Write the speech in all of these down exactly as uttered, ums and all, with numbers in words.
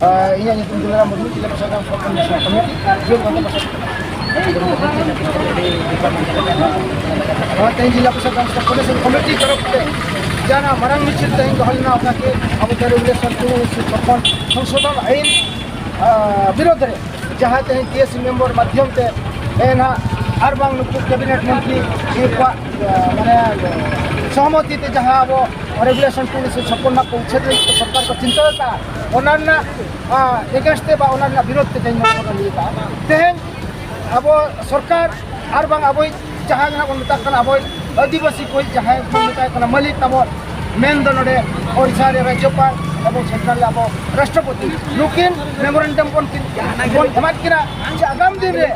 ᱤᱧᱟᱹᱜ ᱧᱩᱛᱩᱢ ᱫᱩᱞᱟᱨᱟᱢ ᱢᱩᱨᱢᱩ, ᱡᱮᱞᱟ ᱯᱨᱚᱥᱟᱥᱚᱱ ᱠᱚᱢᱤᱥᱚᱱ ᱠᱚᱢᱤᱴᱤ, ᱡᱩᱱ ᱵᱚᱱᱫᱚ ᱯᱨᱚᱥᱟᱥᱚᱱ᱾ ᱱᱚᱣᱟ ᱛᱮᱦᱮᱧ ᱡᱮᱞᱟ ᱯᱨᱚᱥᱟᱥᱚᱱ ᱠᱚᱢᱤᱥᱚᱱ ᱛᱚᱨᱚᱯ ᱛᱮ ᱡᱟᱦᱟᱸ ᱢᱟᱨᱟᱝ ᱢᱤᱪᱷᱤᱞ ᱛᱮᱦᱮᱧ ᱫᱚᱦᱚ ᱞᱮᱱᱟ, ᱚᱱᱟ ᱜᱮ ᱟᱵᱚ ᱫᱚ ᱨᱮᱜᱩᱞᱮᱥᱚᱱ ᱴᱩ ᱩᱱᱤᱥᱥᱚ ᱪᱷᱚᱯᱯᱚᱱ ᱥᱚᱝᱥᱳᱫᱷᱚᱱ ᱟᱹᱭᱤᱱ, ᱟ, ᱵᱤᱨᱳᱫᱷ ᱨᱮ, ᱡᱟᱦᱟᱸ ᱛᱮᱦᱮᱧ ᱴᱤ ᱮᱥ ᱥᱤ ᱢᱮᱢᱵᱟᱨ ᱢᱟᱫᱽᱫᱷᱚᱢ ᱛᱮ, ᱮ, ᱱᱟᱦᱟᱜ ᱟᱨ ᱵᱟᱝ ᱱᱩᱠᱩ ᱠᱮᱵᱤᱱᱮᱴ ᱢᱚᱱᱛᱨᱤ ᱠᱚᱣᱟᱜ, ᱟ, ᱢᱟᱱᱮ ᱥᱚᱦᱚᱢᱚᱛᱤ ᱛᱮ ᱡᱟᱦᱟᱸ ᱟᱵᱚ ᱨᱮᱜᱩᱞᱮᱥᱚᱱ ᱴᱩ ᱩᱱᱤᱥᱥᱚ ᱪᱷᱚᱯᱯᱚᱱ ᱱᱟᱜ ᱠᱚ ᱩᱪᱷᱮᱫ ᱞᱟᱹᱜᱤᱫ ᱛᱮ ᱥᱚᱨᱠᱟᱨ ᱠᱚ ᱪᱤᱱᱛᱟᱹ ᱟᱠᱟᱫᱼᱟ, ᱚᱱᱟ ᱨᱮᱱᱟᱜ, ᱟ, against ᱛᱮ ᱵᱟ ᱚᱱᱟ ᱨᱮᱱᱟᱜ ᱵᱤᱨᱳᱫᱷ ᱛᱮ ᱛᱮᱦᱮᱧ ᱱᱚᱣᱟ ᱠᱚ ᱞᱟᱹᱭ ᱟᱠᱟᱫᱼᱟ᱾ ᱛᱮᱦᱮᱧ ᱟᱵᱚ ᱥᱚᱨᱠᱟᱨ ᱟᱨ ᱵᱟᱝ ᱟᱵᱚᱭᱤᱡ ᱡᱟᱦᱟᱸᱭ ᱜᱮ ᱱᱟᱜ ᱵᱚᱱ ᱢᱮᱛᱟᱜ ᱠᱟᱱᱟ, ᱟᱵᱚᱭᱤᱡ ᱟᱹᱫᱤᱵᱟᱹᱥᱤ ᱠᱚᱭᱤᱡ ᱡᱟᱦᱟᱸᱭ ᱵᱚᱱ ᱢᱮᱛᱟᱭ ᱠᱟᱱᱟ ᱢᱟᱹᱞᱤᱠ ᱛᱟᱵᱚ, ᱢᱮᱱ ᱫᱚ ᱱᱚᱰᱮ ᱳᱰᱤᱥᱟ ᱨᱮ ᱨᱟᱡᱽᱡᱚᱯᱟᱞ ᱮᱵᱚᱝ ᱥᱮᱱᱴᱨᱟᱞ ᱨᱮ ᱟᱵᱚ ᱨᱟᱥᱴᱨᱚᱯᱚᱛᱤ, ᱱᱩᱠᱤᱱ ᱢᱮᱢᱳᱨᱮᱱᱰᱟᱢ ᱵᱚᱱ ᱠᱤᱱ, ᱵᱚᱱ ᱮᱢᱟᱫ ᱠᱤᱱᱟ ᱡᱮ ᱟᱜᱟᱢ ᱫᱤᱱ ᱨᱮ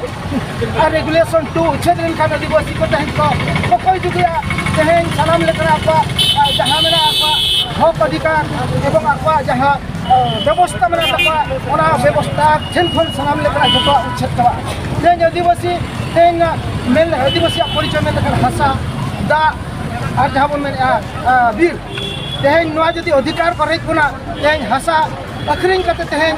ᱟᱨ ᱨᱮᱜᱩᱞᱮᱥᱚᱱ ᱴᱩ ᱩᱪᱷᱮᱫ ᱞᱮᱱᱠᱷᱟᱱ ᱟᱹᱫᱤᱵᱟᱹᱥᱤ ᱠᱚ ᱛᱮᱦᱮᱧ ᱠᱚ ᱚᱠᱚᱭ ᱡᱩᱫᱤᱭᱟ ᱛᱮᱦᱮᱧ ᱥᱟᱱᱟᱢ ᱞᱮᱠᱟᱱᱟᱜ ᱟᱠᱚᱣᱟᱜ, ᱟ, ᱡᱟᱦᱟᱸ ᱢᱮᱱᱟᱜᱼᱟ ᱟᱠᱚᱣᱟᱜ ᱦᱚᱠ ᱚᱫᱷᱤᱠᱟᱨ ᱮᱵᱚᱝ ᱟᱠᱚᱣᱟᱜ ᱡᱟᱦᱟᱸ, ᱟ, ᱵᱮᱵᱚᱥᱛᱟ ᱢᱮᱱᱟᱜ ᱛᱟᱠᱚᱣᱟ, ᱚᱱᱟ ᱵᱮᱵᱚᱥᱛᱟ ᱴᱷᱮᱱ ᱠᱷᱚᱱ ᱥᱟᱱᱟᱢ ᱞᱮᱠᱟᱱᱟᱜ ᱡᱚᱛᱚᱣᱟᱜ ᱩᱪᱷᱮᱫ ᱪᱟᱵᱟᱜᱼᱟ᱾ ᱛᱮᱦᱮᱧ ᱟᱹᱫᱤᱵᱟᱹᱥᱤ, ᱛᱮᱦᱮᱧ ᱢᱮᱱ ᱟᱹᱫᱤᱵᱟᱹᱥᱤᱭᱟᱜ ᱯᱚᱨᱤᱪᱚᱭ ᱢᱮᱱ ᱞᱮᱠᱷᱟᱱ ᱦᱟᱥᱟ, ᱫᱟᱜ ᱟᱨ ᱡᱟᱦᱟᱸ ᱵᱚᱱ ᱢᱮᱱᱮᱫᱼᱟ, ᱟ, ᱵᱤᱨ, ᱛᱮᱦᱮᱧ ᱱᱚᱣᱟ ᱡᱩᱫᱤ ᱚᱫᱷᱤᱠᱟᱨ ᱠᱚ ᱨᱮᱡ ᱵᱚᱱᱟ, ᱛᱮᱦᱮᱧ ᱦᱟᱥᱟ ᱟᱹᱠᱷᱨᱤᱧ ᱠᱟᱛᱮ ᱛᱮᱦᱮᱧ,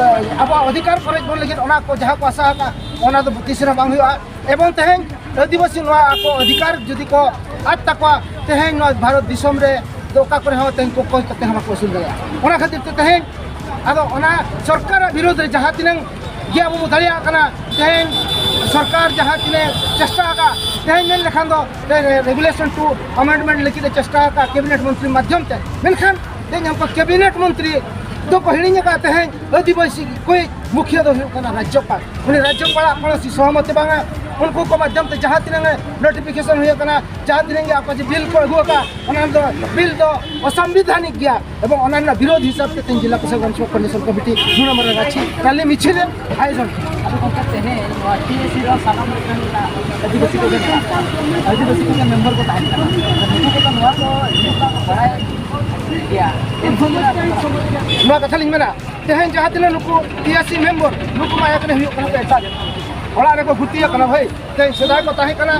ᱟ, ᱟᱵᱚᱣᱟᱜ ᱚᱫᱷᱤᱠᱟᱨ ᱠᱚ ᱨᱮᱡ ᱵᱚᱱ ᱞᱟᱹᱜᱤᱫ ᱚᱱᱟ ᱠᱚ ᱡᱟᱦᱟᱸ ᱠᱚ ᱟᱥᱟ ᱟᱠᱟᱫᱼᱟ, ᱚᱱᱟ ᱫᱚ ᱛᱤᱥ ᱨᱮᱦᱚᱸ ᱵᱟᱝ ᱦᱩᱭᱩᱜᱼᱟ᱾ ᱮᱵᱚᱝ ᱛᱮᱦᱮᱧ ᱟᱹᱫᱤᱵᱟᱹᱥᱤ ᱱᱚᱣᱟ ᱟᱠᱚ ᱚᱫᱷᱤᱠᱟᱨ ᱡᱩᱫᱤ ᱠᱚ ᱟᱫ ᱛᱟᱠᱚᱣᱟ, ᱛᱮᱦᱮᱧ ᱱᱚᱣᱟ ᱵᱷᱟᱨᱚᱛ ᱫᱤᱥᱚᱢ ᱨᱮ ᱫᱚ ᱚᱠᱟ ᱠᱚᱨᱮ ᱦᱚᱸ ᱛᱮᱦᱮᱧ ᱠᱚ ᱚᱠᱚᱭ ᱠᱟᱛᱮ ᱦᱚᱸ ᱵᱟᱠᱚ ᱟᱹᱥᱩᱞ ᱫᱟᱲᱮᱭᱟᱜᱼᱟ᱾ ᱚᱱᱟ ᱠᱷᱟᱹᱛᱤᱨ ᱛᱮ ᱛᱮᱦᱮᱧ ᱟᱫᱚ ᱚᱱᱟ ᱥᱚᱨᱠᱟᱨᱟᱜ ᱵᱤᱨᱳᱫᱷ ᱨᱮ ᱡᱟᱦᱟᱸ ᱛᱤᱱᱟᱹᱝ ᱜᱮ ᱟᱵᱚ ᱵᱚ ᱫᱟᱲᱮᱭᱟᱜ ᱠᱟᱱᱟ, ᱛᱮᱦᱮᱧ ᱥᱚᱨᱠᱟᱨ ᱡᱟᱦᱟᱸ ᱛᱤᱱᱟᱹᱜ ᱪᱮᱥᱴᱟ ᱟᱠᱟᱫ, ᱛᱮᱦᱮᱧ ᱢᱮᱱ ᱞᱮᱠᱷᱟᱱ ᱫᱚ ᱨᱮᱜᱩᱞᱮᱥᱚᱱ ᱴᱩ ᱟᱢᱮᱱᱰᱢᱮᱱᱴ ᱞᱟᱹᱜᱤᱫ ᱮ ᱪᱮᱥᱴᱟ ᱟᱠᱟᱫ ᱠᱮᱵᱤᱱᱮᱴ ᱢᱚᱱᱛᱨᱤ ᱢᱟᱫᱽᱫᱷᱚᱢ ᱛᱮ, ᱢᱮᱱᱠᱷᱟᱱ ᱛᱮᱦᱮᱧ ᱩᱱᱠᱩ ᱠᱮᱵᱤᱱᱮᱴ ᱢᱚᱱᱛᱨᱤ ᱫᱚᱠᱚ ᱦᱤᱲᱤᱧ ᱟᱠᱟᱫ ᱛᱮᱦᱮᱧ ᱟᱹᱫᱤᱵᱟᱹᱥᱤ ᱠᱚᱭᱤᱡ ᱢᱩᱠᱷᱤᱭᱟᱹ ᱫᱚ ᱦᱩᱭᱩᱜ ᱠᱟᱱᱟ ᱨᱟᱡᱽᱡᱚᱯᱟᱞ᱾ ᱩᱱᱤ ᱨᱟᱡᱽᱡᱚᱯᱟᱞᱟᱜ ᱠᱳᱱᱳ ᱥᱤ ᱥᱚᱦᱚᱢᱚᱛᱤ ᱵᱟᱝᱟ᱾ ᱩᱱᱠᱩ ᱠᱚ ᱢᱟᱫᱽᱫᱷᱚᱢ ᱛᱮ ᱡᱟᱦᱟᱸ ᱛᱤᱱᱟᱹᱜ ᱱᱳᱴᱤᱯᱷᱤᱠᱮᱥᱚᱱ ᱦᱩᱭ ᱟᱠᱟᱱᱟ, ᱡᱟᱦᱟᱸ ᱛᱤᱱᱟᱹᱜ ᱜᱮ ᱟᱠᱚ ᱡᱮ ᱵᱤᱞ ᱠᱚ ᱟᱹᱜᱩ ᱟᱠᱟᱫ, ᱚᱱᱟ ᱫᱚ ᱵᱤᱞ ᱫᱚ ᱚᱥᱟᱝᱵᱤᱫᱷᱟᱱᱤᱠ ᱜᱮᱭᱟ ᱮᱵᱚᱝ ᱚᱱᱟ ᱨᱮᱱᱟᱜ ᱵᱤᱨᱳᱫᱷ ᱦᱤᱥᱟᱹᱵ ᱛᱮ ᱛᱮᱦᱮᱧ ᱡᱮᱞᱟ ᱯᱨᱚᱥᱟᱥᱚᱱ ᱠᱚᱨᱰᱤᱱᱮᱥᱚᱱ ᱠᱚᱢᱤᱴᱤ ᱱᱩᱱ ᱱᱚᱢᱵᱚᱨ ᱨᱟᱸᱪᱤ ᱨᱟᱞᱤ ᱢᱤᱪᱷᱤᱞ ᱮ ᱟᱭᱳᱡᱚᱱ ᱠᱮᱫᱟ᱾ ᱟᱫᱚ ᱜᱚᱢᱠᱮ, ᱛᱮᱦᱮᱧ ᱱᱚᱣᱟ ᱴᱤ ᱮᱥ ᱥᱤ ᱨᱮ ᱥᱟᱱᱟᱢ ᱞᱮᱠᱟᱱ ᱟᱹᱫᱤᱵᱟᱹᱥᱤ ᱠᱚᱜᱮ ᱢᱮᱱᱟᱜ ᱠᱚᱣᱟ, ᱟᱹᱫᱤᱵᱟᱹᱥᱤ ᱠᱚᱜᱮ ᱢᱮᱢᱵᱟᱨ ᱠᱚ ᱛᱟᱦᱮᱱ ᱠᱟᱱᱟ᱾ ᱱᱩᱠᱩ ᱠᱚᱫᱚ ᱱᱚᱣᱟ ᱠᱚ ᱡᱤᱱᱤᱥ ᱵᱟᱝ ᱠᱚ ᱵᱟᱲᱟᱭ ᱜᱮᱭᱟ᱾ ᱱᱚᱣᱟ ᱠᱟᱛᱷᱟ ᱞᱤᱧ ᱢᱮᱱᱟ, ᱛᱮᱦᱮᱧ ᱡᱟᱦᱟᱸ ᱛᱤᱱᱟᱹᱜ ᱱᱩᱠᱩ ᱴᱤ ᱮᱥ ᱥᱤ ᱢᱮᱢᱵᱟᱨ, ᱱᱩᱠᱩ ᱢᱟ ᱮᱠ ᱨᱮ ᱦᱩᱭᱩᱜ ᱠᱟᱱᱟ ᱠᱚ ᱮᱴᱟᱜ ᱡᱟᱹᱛ᱾ ᱚᱲᱟᱜ ᱨᱮᱠᱚ ᱜᱩᱛᱤ ᱟᱠᱟᱱᱟ ᱵᱷᱟᱹᱭ᱾ ᱛᱮᱦᱮᱧ ᱥᱮᱫᱟᱭ ᱠᱚ ᱛᱟᱦᱮᱸ ᱠᱟᱱᱟ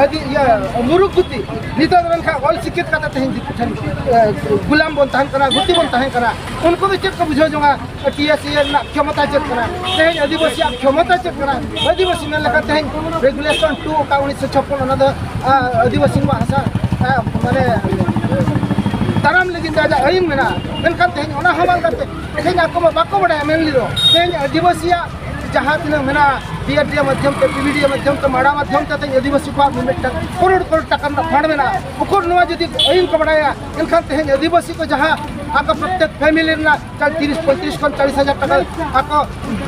ᱟᱹᱰᱤ ᱤᱭᱟᱹ ᱢᱩᱨᱩᱠ ᱜᱩᱛᱤ, ᱱᱤᱛᱚᱜ ᱫᱚ ᱢᱮᱱᱠᱷᱟᱱ ᱚᱞ ᱥᱤᱠᱷᱤᱛ ᱠᱟᱛᱮ ᱛᱮᱦᱮᱧ ᱫᱤᱠᱩ ᱴᱷᱮᱱ ᱮ, ᱜᱩᱞᱟᱢ ᱵᱚᱱ ᱛᱟᱦᱮᱱ ᱠᱟᱱᱟ, ᱜᱩᱛᱤ ᱵᱚᱱ ᱛᱟᱦᱮᱸ ᱠᱟᱱᱟ᱾ ᱩᱱᱠᱩ ᱫᱚ ᱪᱮᱫ ᱠᱚ ᱵᱩᱡᱷᱟᱹᱣ ᱡᱚᱝᱟ? ᱴᱤ ᱮᱥ ᱮ ᱨᱮᱱᱟᱜ ᱠᱷᱚᱢᱚᱛᱟ ᱪᱮᱫ ᱠᱟᱱᱟ? ᱛᱮᱦᱮᱧ ᱟᱹᱫᱤᱵᱟᱹᱥᱤᱭᱟᱜ ᱠᱷᱚᱢᱚᱛᱟ ᱪᱮᱫ ᱠᱟᱱᱟ? ᱟᱹᱫᱤᱵᱟᱹᱥᱤ ᱢᱮᱱ ᱞᱮᱠᱷᱟᱱ ᱛᱮᱦᱮᱧ ᱨᱮᱜᱩᱞᱮᱥᱚᱱ ᱴᱩ ᱚᱠᱟ ᱩᱱᱤᱥᱥᱚ ᱪᱷᱚᱯᱯᱚᱱ, ᱚᱱᱟ ᱫᱚ ᱟ, ᱟᱹᱫᱤᱵᱟᱹᱥᱤ ᱠᱚᱣᱟᱜ ᱦᱟᱥᱟ, ᱟ, ᱢᱟᱱᱮ ᱛᱟᱲᱟᱢ ᱞᱟᱹᱜᱤᱫ ᱛᱮ ᱟᱡᱟᱜ ᱟᱹᱭᱤᱱ ᱢᱮᱱᱟᱜᱼᱟ᱾ ᱢᱮᱱᱠᱷᱟᱱ ᱛᱮᱦᱮᱧ ᱚᱱᱟ ᱦᱚᱸ ᱵᱟᱝ ᱠᱟᱛᱮ ᱛᱮᱦᱮᱧ ᱟᱠᱚ ᱢᱟ ᱵᱟᱠᱚ ᱵᱟᱲᱟᱭᱟ᱾ ᱢᱮᱱ ᱞᱮᱫᱚ ᱛᱮᱦᱮᱧ ᱟᱹᱫᱤᱵᱟᱹᱥᱤᱭᱟᱜ ᱡᱟᱦᱟᱸ ᱛᱤᱱᱟᱹᱜ ᱢᱮᱱᱟᱜᱼᱟ, ᱰᱤ ᱟᱨ ᱰᱤ ᱮ ᱢᱟᱫᱽᱫᱷᱚᱢ ᱛᱮ, ᱯᱤ ᱵᱷᱤ ᱰᱤ ᱮ ᱢᱟᱫᱽᱫᱷᱚᱢ ᱛᱮ, ᱢᱟᱲᱟ ᱢᱟᱫᱽᱫᱷᱚᱢ ᱛᱮ ᱛᱮᱦᱮᱧ ᱟᱹᱫᱤᱵᱟᱹᱥᱤ ᱠᱚᱣᱟᱜ ᱢᱤᱫᱴᱟᱝ ᱠᱚᱨᱳᱲ ᱠᱚᱨᱳᱲ ᱴᱟᱠᱟ ᱨᱮᱱᱟᱜ ᱯᱷᱟᱱᱰ ᱢᱮᱱᱟᱜᱼᱟ᱾ ᱩᱠᱩᱨ ᱱᱚᱣᱟ ᱡᱩᱫᱤ ᱟᱹᱭᱤᱱ ᱠᱚ ᱵᱟᱲᱟᱭᱟ, ᱮᱱᱠᱷᱟᱱ ᱛᱮᱦᱮᱧ ᱟᱹᱫᱤᱵᱟᱹᱥᱤ ᱠᱚ ᱡᱟᱦᱟᱸ ᱟᱠᱚ ᱯᱨᱚᱛᱮᱠ ᱯᱷᱮᱢᱤᱞᱤ ᱨᱮᱱᱟᱜ ᱪᱟᱨ, ᱛᱤᱨᱤᱥ, ᱯᱚᱸᱭᱛᱨᱤᱥ ᱠᱷᱚᱱ ᱪᱟᱞᱤᱥ ᱦᱟᱡᱟᱨ ᱴᱟᱠᱟ ᱟᱠᱚ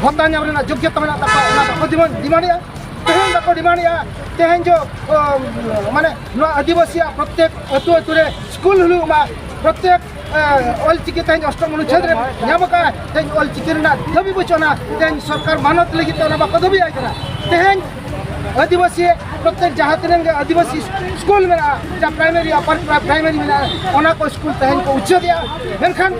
ᱵᱷᱚᱛᱟ ᱧᱟᱢ ᱨᱮᱱᱟᱜ ᱡᱳᱜᱽᱭᱚᱛᱟ ᱢᱮᱱᱟᱜ ᱛᱟᱠᱚᱣᱟ, ᱚᱱᱟ ᱵᱟᱠᱚ ᱰᱤᱢᱟᱱᱰ, ᱰᱤᱢᱟᱱᱰᱮᱜᱼᱟ᱾ ᱛᱮᱦᱮᱧ ᱵᱟᱠᱚ ᱰᱤᱢᱟᱱᱰᱮᱜᱼᱟ, ᱛᱮᱦᱮᱧ ᱡᱚ, ᱚ, ᱢᱟᱱᱮ ᱱᱚᱣᱟ ᱟᱹᱫᱤᱵᱟᱹᱥᱤᱭᱟᱜ ᱯᱨᱚᱛᱮᱠ ᱟᱹᱛᱩ ᱟᱹᱛᱩ ᱨᱮ ᱥᱠᱩᱞ ᱦᱩᱭᱩᱜ ᱢᱟ, ᱯᱨᱚᱛᱮᱠ, ᱮ, ᱚᱞᱪᱤᱠᱤ ᱛᱮᱦᱮᱧ ᱚᱥᱴᱚᱢ ᱚᱱᱩᱪᱷᱮᱫ ᱨᱮ ᱧᱟᱢ ᱟᱠᱟᱫᱼᱟ, ᱛᱮᱦᱮᱧ ᱚᱞᱪᱤᱠᱤ ᱨᱮᱱᱟᱜ ᱫᱟᱹᱵᱤ ᱵᱟᱹᱪᱩᱜ ᱟᱱᱟ, ᱛᱮᱦᱮᱧ ᱥᱚᱨᱠᱟᱨ ᱢᱟᱱᱚᱛ ᱞᱟᱹᱜᱤᱫ ᱛᱮ ᱚᱱᱟ ᱵᱟᱠᱚ ᱫᱟᱹᱵᱤᱭᱟᱭ ᱠᱟᱱᱟ᱾ ᱛᱮᱦᱮᱧ ᱟᱹᱫᱤᱵᱟᱹᱥᱤ ᱯᱨᱚᱛᱮᱠ ᱡᱟᱦᱟᱸ ᱛᱤᱱᱟᱹᱜ ᱜᱮ ᱟᱹᱫᱤᱵᱟᱹᱥᱤ ᱥᱠᱩᱞ ᱢᱮᱱᱟᱜᱼᱟ, ᱡᱟ ᱯᱨᱟᱭᱢᱟᱨᱤ, ᱟᱯᱟᱨ ᱯᱨᱟᱭᱢᱟᱨᱤ ᱢᱮᱱᱟᱜᱼᱟ, ᱚᱱᱟ ᱠᱚ ᱥᱠᱩᱞ ᱛᱮᱦᱮᱧ ᱠᱚ ᱩᱪᱷᱟᱹᱱᱮᱜᱼᱟ᱾ ᱢᱮᱱᱠᱷᱟᱱ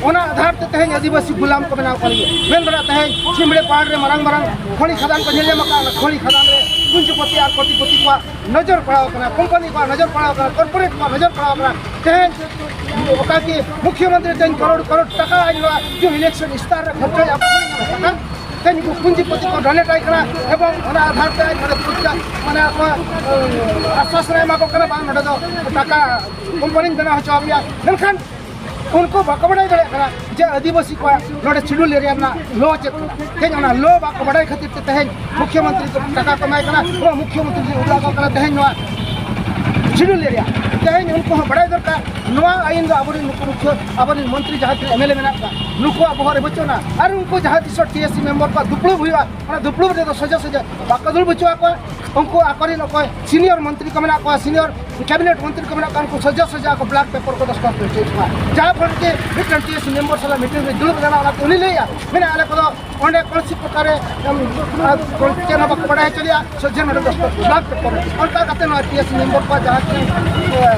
ᱚᱱᱟ ᱟᱫᱷᱟᱨ ᱛᱮ ᱛᱮᱦᱮᱧ ᱟᱹᱫᱤᱵᱟᱹᱥᱤ ᱜᱩᱞᱟᱢ ᱠᱚ ᱵᱮᱱᱟᱣ ᱠᱟᱱ ᱜᱮᱭᱟ᱾ ᱢᱮᱱ ᱫᱟᱲᱮᱭᱟᱜᱼᱟ, ᱛᱮᱦᱮᱧ ᱥᱤᱢᱲᱮ ᱯᱟᱦᱟᱲ ᱨᱮ ᱢᱟᱨᱟᱝ ᱢᱟᱨᱟᱝ ᱠᱷᱚᱱᱤ ᱠᱷᱟᱫᱟᱱ ᱠᱚ ᱧᱮᱞ ᱧᱟᱢ ᱟᱠᱟᱫᱼᱟ᱾ ᱚᱱᱟ ᱠᱷᱚᱱᱤ ᱠᱷᱟᱫᱟᱱ ᱨᱮ ᱯᱩᱸᱡᱤᱯᱚᱛᱤ ᱟᱨ ᱠᱳᱴᱤᱯᱚᱛᱤ ᱠᱚᱣᱟᱜ ᱱᱚᱡᱚᱨ ᱯᱟᱲᱟᱣ ᱟᱠᱟᱱᱟ, ᱠᱳᱢᱯᱟᱱᱤ ᱠᱚᱣᱟᱜ ᱱᱚᱡᱚᱨ ᱯᱟᱲᱟᱣ ᱟᱠᱟᱱᱟ, ᱠᱚᱨᱯᱳᱨᱮᱴ ᱠᱚᱣᱟᱜ ᱱᱚᱡᱚᱨ ᱯᱟᱲᱟᱣ ᱟᱠᱟᱱᱟ᱾ ᱛᱮᱦᱮᱧ ᱚᱠᱟ ᱠᱤ ᱢᱩᱠᱷᱭᱚᱢᱚᱱᱛᱨᱤ ᱛᱮᱦᱮᱧ ᱠᱟᱨᱳᱲ ᱠᱟᱨᱳᱲ ᱴᱟᱠᱟ ᱟᱡ ᱱᱚᱣᱟ ᱡᱩ ᱤᱞᱮᱠᱥᱚᱱ ᱤᱥᱛᱟᱨ ᱨᱮ ᱠᱷᱚᱨᱪᱟᱭᱟ, ᱛᱮᱦᱮᱧ ᱩᱱᱠᱩ ᱯᱩᱸᱡᱤᱯᱚᱛᱤ ᱠᱚ ᱰᱚᱱᱮᱴ ᱟᱭ ᱠᱟᱱᱟ ᱮᱵᱚᱝ ᱚᱱᱟ ᱟᱫᱷᱟᱨ ᱛᱮ ᱟᱡ ᱱᱚᱰᱮ ᱯᱚᱭᱥᱟ, ᱢᱟᱱᱮ, ᱟᱠᱚ, ᱮ, ᱟᱥᱣᱟᱥᱚᱱ ᱮ ᱮᱢᱟ ᱠᱚ ᱠᱟᱱᱟ, ᱵᱟᱝ, ᱱᱚᱰᱮ ᱫᱚ ᱴᱟᱠᱟ ᱠᱳᱢᱯᱟᱱᱤᱧ ᱵᱮᱱᱟᱣ ᱦᱚᱪᱚ ᱟᱯᱮᱭᱟ᱾ ᱢᱮᱱᱠᱷᱟᱱ ᱩᱱᱠᱩ ᱵᱟᱠᱚ ᱵᱟᱲᱟᱭ ᱫᱟᱲᱮᱭᱟᱜ ᱠᱟᱱᱟ ᱡᱮ ᱟᱹᱫᱤᱵᱟᱹᱥᱤ ᱠᱚᱣᱟᱜ ᱱᱚᱰᱮ ᱥᱤᱰᱩᱞ ᱮᱨᱤᱭᱟ ᱨᱮᱱᱟᱜ ᱞᱚ ᱪᱮᱫ ᱠᱟᱱᱟ᱾ ᱛᱮᱦᱮᱧ ᱚᱱᱟ ᱞᱚ ᱵᱟᱠᱚ ᱵᱟᱲᱟᱭ ᱠᱷᱟᱹᱛᱤᱨ ᱛᱮ ᱛᱮᱦᱮᱧ ᱢᱩᱠᱷᱭᱚᱢᱚᱱᱛᱨᱤ ᱠᱚ ᱴᱟᱠᱟ ᱠᱚ ᱮᱢᱟᱭ ᱠᱟᱱᱟ, ᱱᱚᱣᱟ ᱢᱩᱠᱷᱭᱚᱢᱚᱱᱛᱨᱤ ᱡᱮ ᱩᱫᱩᱜ ᱟᱠᱚ ᱠᱟᱱᱟ ᱛᱮᱦᱮᱧ ᱱᱚᱣᱟ ᱥᱤᱰᱩᱞ ᱮᱨᱤᱭᱟ᱾ ᱛᱮᱦᱮᱧ ᱩᱱᱠᱩ ᱦᱚᱸ ᱵᱟᱲᱟᱭ ᱫᱚᱨᱠᱟᱨ, ᱱᱚᱣᱟ ᱟᱹᱭᱤᱱ ᱫᱚ ᱟᱵᱚᱨᱮᱱ ᱱᱩᱠᱩ ᱢᱩᱠᱷᱭᱟᱹ, ᱟᱵᱚᱨᱮᱱ ᱢᱚᱱᱛᱨᱤ ᱡᱟᱦᱟᱸ ᱛᱤᱱᱟᱹᱜ ᱮᱢ ᱮᱞ ᱮ ᱢᱮᱱᱟᱜ ᱠᱚᱣᱟ, ᱱᱩᱠᱩᱣᱟᱜ ᱵᱚᱦᱚᱜ ᱨᱮ ᱵᱟᱹᱪᱩᱜ ᱟᱱᱟ᱾ ᱟᱨ ᱩᱱᱠᱩ ᱡᱟᱦᱟᱸ ᱛᱤᱥᱚᱜ ᱴᱤ ᱮᱥ ᱥᱤ ᱢᱮᱢᱵᱟᱨ ᱠᱚᱣᱟᱜ ᱫᱩᱯᱲᱩᱵ ᱦᱩᱭᱩᱜᱼᱟ, ᱚᱱᱟ ᱫᱩᱯᱲᱩᱵ ᱨᱮᱫᱚ ᱥᱚᱡᱷᱮ ᱥᱚᱡᱷᱮ ᱵᱟᱠᱚ ᱫᱩᱲᱩᱵ ᱦᱚᱪᱚ ᱟᱠᱚᱣᱟ᱾ ᱩᱱᱠᱩ ᱟᱠᱚᱨᱮᱱ ᱚᱠᱚᱭ ᱥᱤᱱᱤᱭᱚᱨ ᱢᱚᱱᱛᱨᱤ ᱠᱚ ᱢᱮᱱᱟᱜ ᱠᱚᱣᱟ, ᱥᱤᱱᱤᱭᱚᱨ ᱠᱮᱵᱤᱱᱮᱴ ᱢᱚᱱᱛᱨᱤ ᱠᱚ ᱢᱮᱱᱟᱜ ᱠᱚᱣᱟ, ᱩᱱᱠᱩ ᱥᱚᱡᱷᱮ ᱥᱚᱡᱷᱮ ᱟᱠᱚ ᱵᱞᱚᱠ ᱯᱮᱯᱟᱨ ᱠᱚ ᱫᱚᱥᱠᱚᱛ ᱦᱚᱪᱚᱭᱮᱫ ᱠᱚᱣᱟ, ᱡᱟᱦᱟᱸ ᱯᱷᱚᱞ ᱛᱮ ᱢᱤᱫᱴᱟᱝ ᱴᱤ ᱮᱥ ᱥᱤ ᱢᱮᱢᱵᱟᱨ ᱥᱟᱞᱟᱜ ᱢᱤᱴᱤᱝ ᱨᱮ ᱫᱩᱲᱩᱵ ᱞᱮᱱᱟ, ᱚᱱᱟᱛᱮ ᱩᱱᱤ ᱞᱟᱹᱭᱮᱫᱼᱟ, ᱢᱮᱱᱟ ᱟᱞᱮ ᱠᱚᱫᱚ ᱚᱸᱰᱮ ᱠᱚᱱᱥᱤ ᱯᱨᱚᱠᱟᱨᱮ, ᱮᱢ, ᱟᱨ ᱪᱮᱫ ᱦᱚᱸ ᱵᱟᱠᱚ ᱵᱟᱲᱟᱭ ᱦᱚᱪᱚ ᱞᱮᱭᱟ, ᱥᱚᱡᱷᱮ ᱱᱚᱰᱮ ᱫᱚᱥᱠᱚᱛ ᱵᱞᱚᱠ ᱯᱮᱯᱟᱨ ᱨᱮ᱾ ᱚᱱᱠᱟ ᱠᱟᱛᱮ ᱱᱚᱣᱟ ᱴᱤ ᱮᱥ ᱥᱤ ᱢᱮᱢᱵᱟᱨ ᱠᱚᱣᱟᱜ ᱡᱟᱦᱟᱸ ᱛᱤᱱᱟᱹᱜ, ᱮ,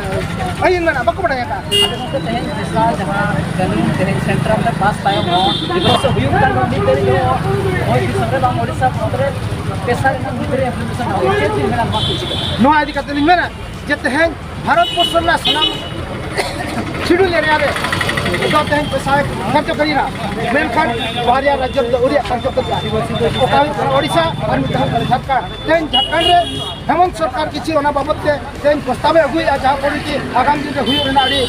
ᱟᱹᱭᱤᱱ ᱢᱮᱱᱟᱜᱼᱟ, ᱵᱟᱠᱚ ᱵᱟᱲᱟᱭ ᱟᱠᱟᱫᱼᱟ᱾ ᱟᱫᱚ ᱜᱚᱢᱠᱮ, ᱛᱮᱦᱮᱧ ᱯᱮᱥᱟ ᱡᱟᱦᱟᱸ ᱠᱟᱹᱱᱩᱱ ᱛᱮᱦᱮᱧ ᱥᱮᱱᱴᱨᱟᱞ ᱨᱮ ᱯᱟᱥ ᱛᱟᱭᱚᱢ ᱦᱚᱸ ᱫᱤᱵᱚᱥ ᱦᱩᱭᱩᱜ ᱠᱟᱱ ᱨᱮᱦᱚᱸ, ᱱᱤᱛ ᱫᱷᱟᱹᱨᱤᱡ ᱦᱚᱸ ᱚᱭ ᱫᱤᱥᱚᱢ ᱨᱮ ᱵᱟᱝ ᱳᱰᱤᱥᱟ ᱯᱚᱱᱚᱛ ᱨᱮ ᱯᱮᱥᱟ ᱨᱮᱱᱟᱜ ᱜᱤᱫᱽᱨᱟᱹ ᱮᱢᱯᱞᱤᱢᱮᱱᱴᱮᱥᱚᱱ ᱵᱟᱝ ᱦᱩᱭᱩᱜ᱾ ᱪᱮᱫ ᱵᱤᱱ ᱢᱮᱱᱟ ᱱᱚᱣᱟ ᱠᱚ ᱤᱫᱤ ᱠᱟᱛᱮ? ᱱᱚᱣᱟ ᱤᱫᱤ ᱠᱟᱛᱮ ᱞᱤᱧ ᱢᱮᱱᱟ ᱡᱮ ᱛᱮᱦᱮᱧ ᱵᱷᱟᱨᱚᱛ ᱵᱚᱨᱥᱚ ᱨᱮᱱᱟᱜ ᱥᱟᱱᱟᱢ ᱥᱤᱰᱩᱞ ᱮᱨᱤᱭᱟ ᱨᱮ ᱫᱚ ᱛᱮᱦᱮᱧ ᱯᱮᱥᱟ ᱠᱟᱨᱡᱚᱠᱟᱨᱤ ᱮᱱᱟ, ᱢᱮᱱᱠᱷᱟᱱ ᱵᱟᱨᱭᱟ ᱨᱟᱡᱽᱡᱚ ᱨᱮᱫᱚ ᱟᱹᱣᱨᱤᱭᱟᱜ ᱠᱟᱨᱡᱚᱠᱟᱨᱤᱜᱼᱟ᱾ ᱚᱠᱟ ᱦᱩᱭᱩᱜ ᱠᱟᱱᱟ ᱳᱰᱤᱥᱟ ᱟᱨ ᱢᱤᱫᱴᱟᱝ ᱦᱩᱭᱩᱜ ᱠᱟᱱᱟ ᱡᱷᱟᱲᱠᱷᱚᱸᱰ᱾ ᱛᱮᱦᱮᱧ ᱡᱷᱟᱲᱠᱷᱚᱸᱰ ᱨᱮ ᱦᱮᱢᱚᱱᱛ ᱥᱚᱨᱠᱟᱨ ᱠᱤᱪᱷᱩ ᱚᱱᱟ ᱵᱟᱵᱚᱫ ᱛᱮ ᱛᱮᱦᱮᱧ ᱯᱨᱚᱥᱛᱟᱵ ᱮ ᱟᱹᱜᱩᱭᱮᱫᱼᱟ, ᱡᱟᱦᱟᱸ ᱯᱚᱨᱤ ᱟᱜᱟᱢ ᱫᱤᱱ ᱨᱮ ᱦᱩᱭᱩᱜ ᱨᱮᱱᱟᱜ ᱟᱹᱰᱤ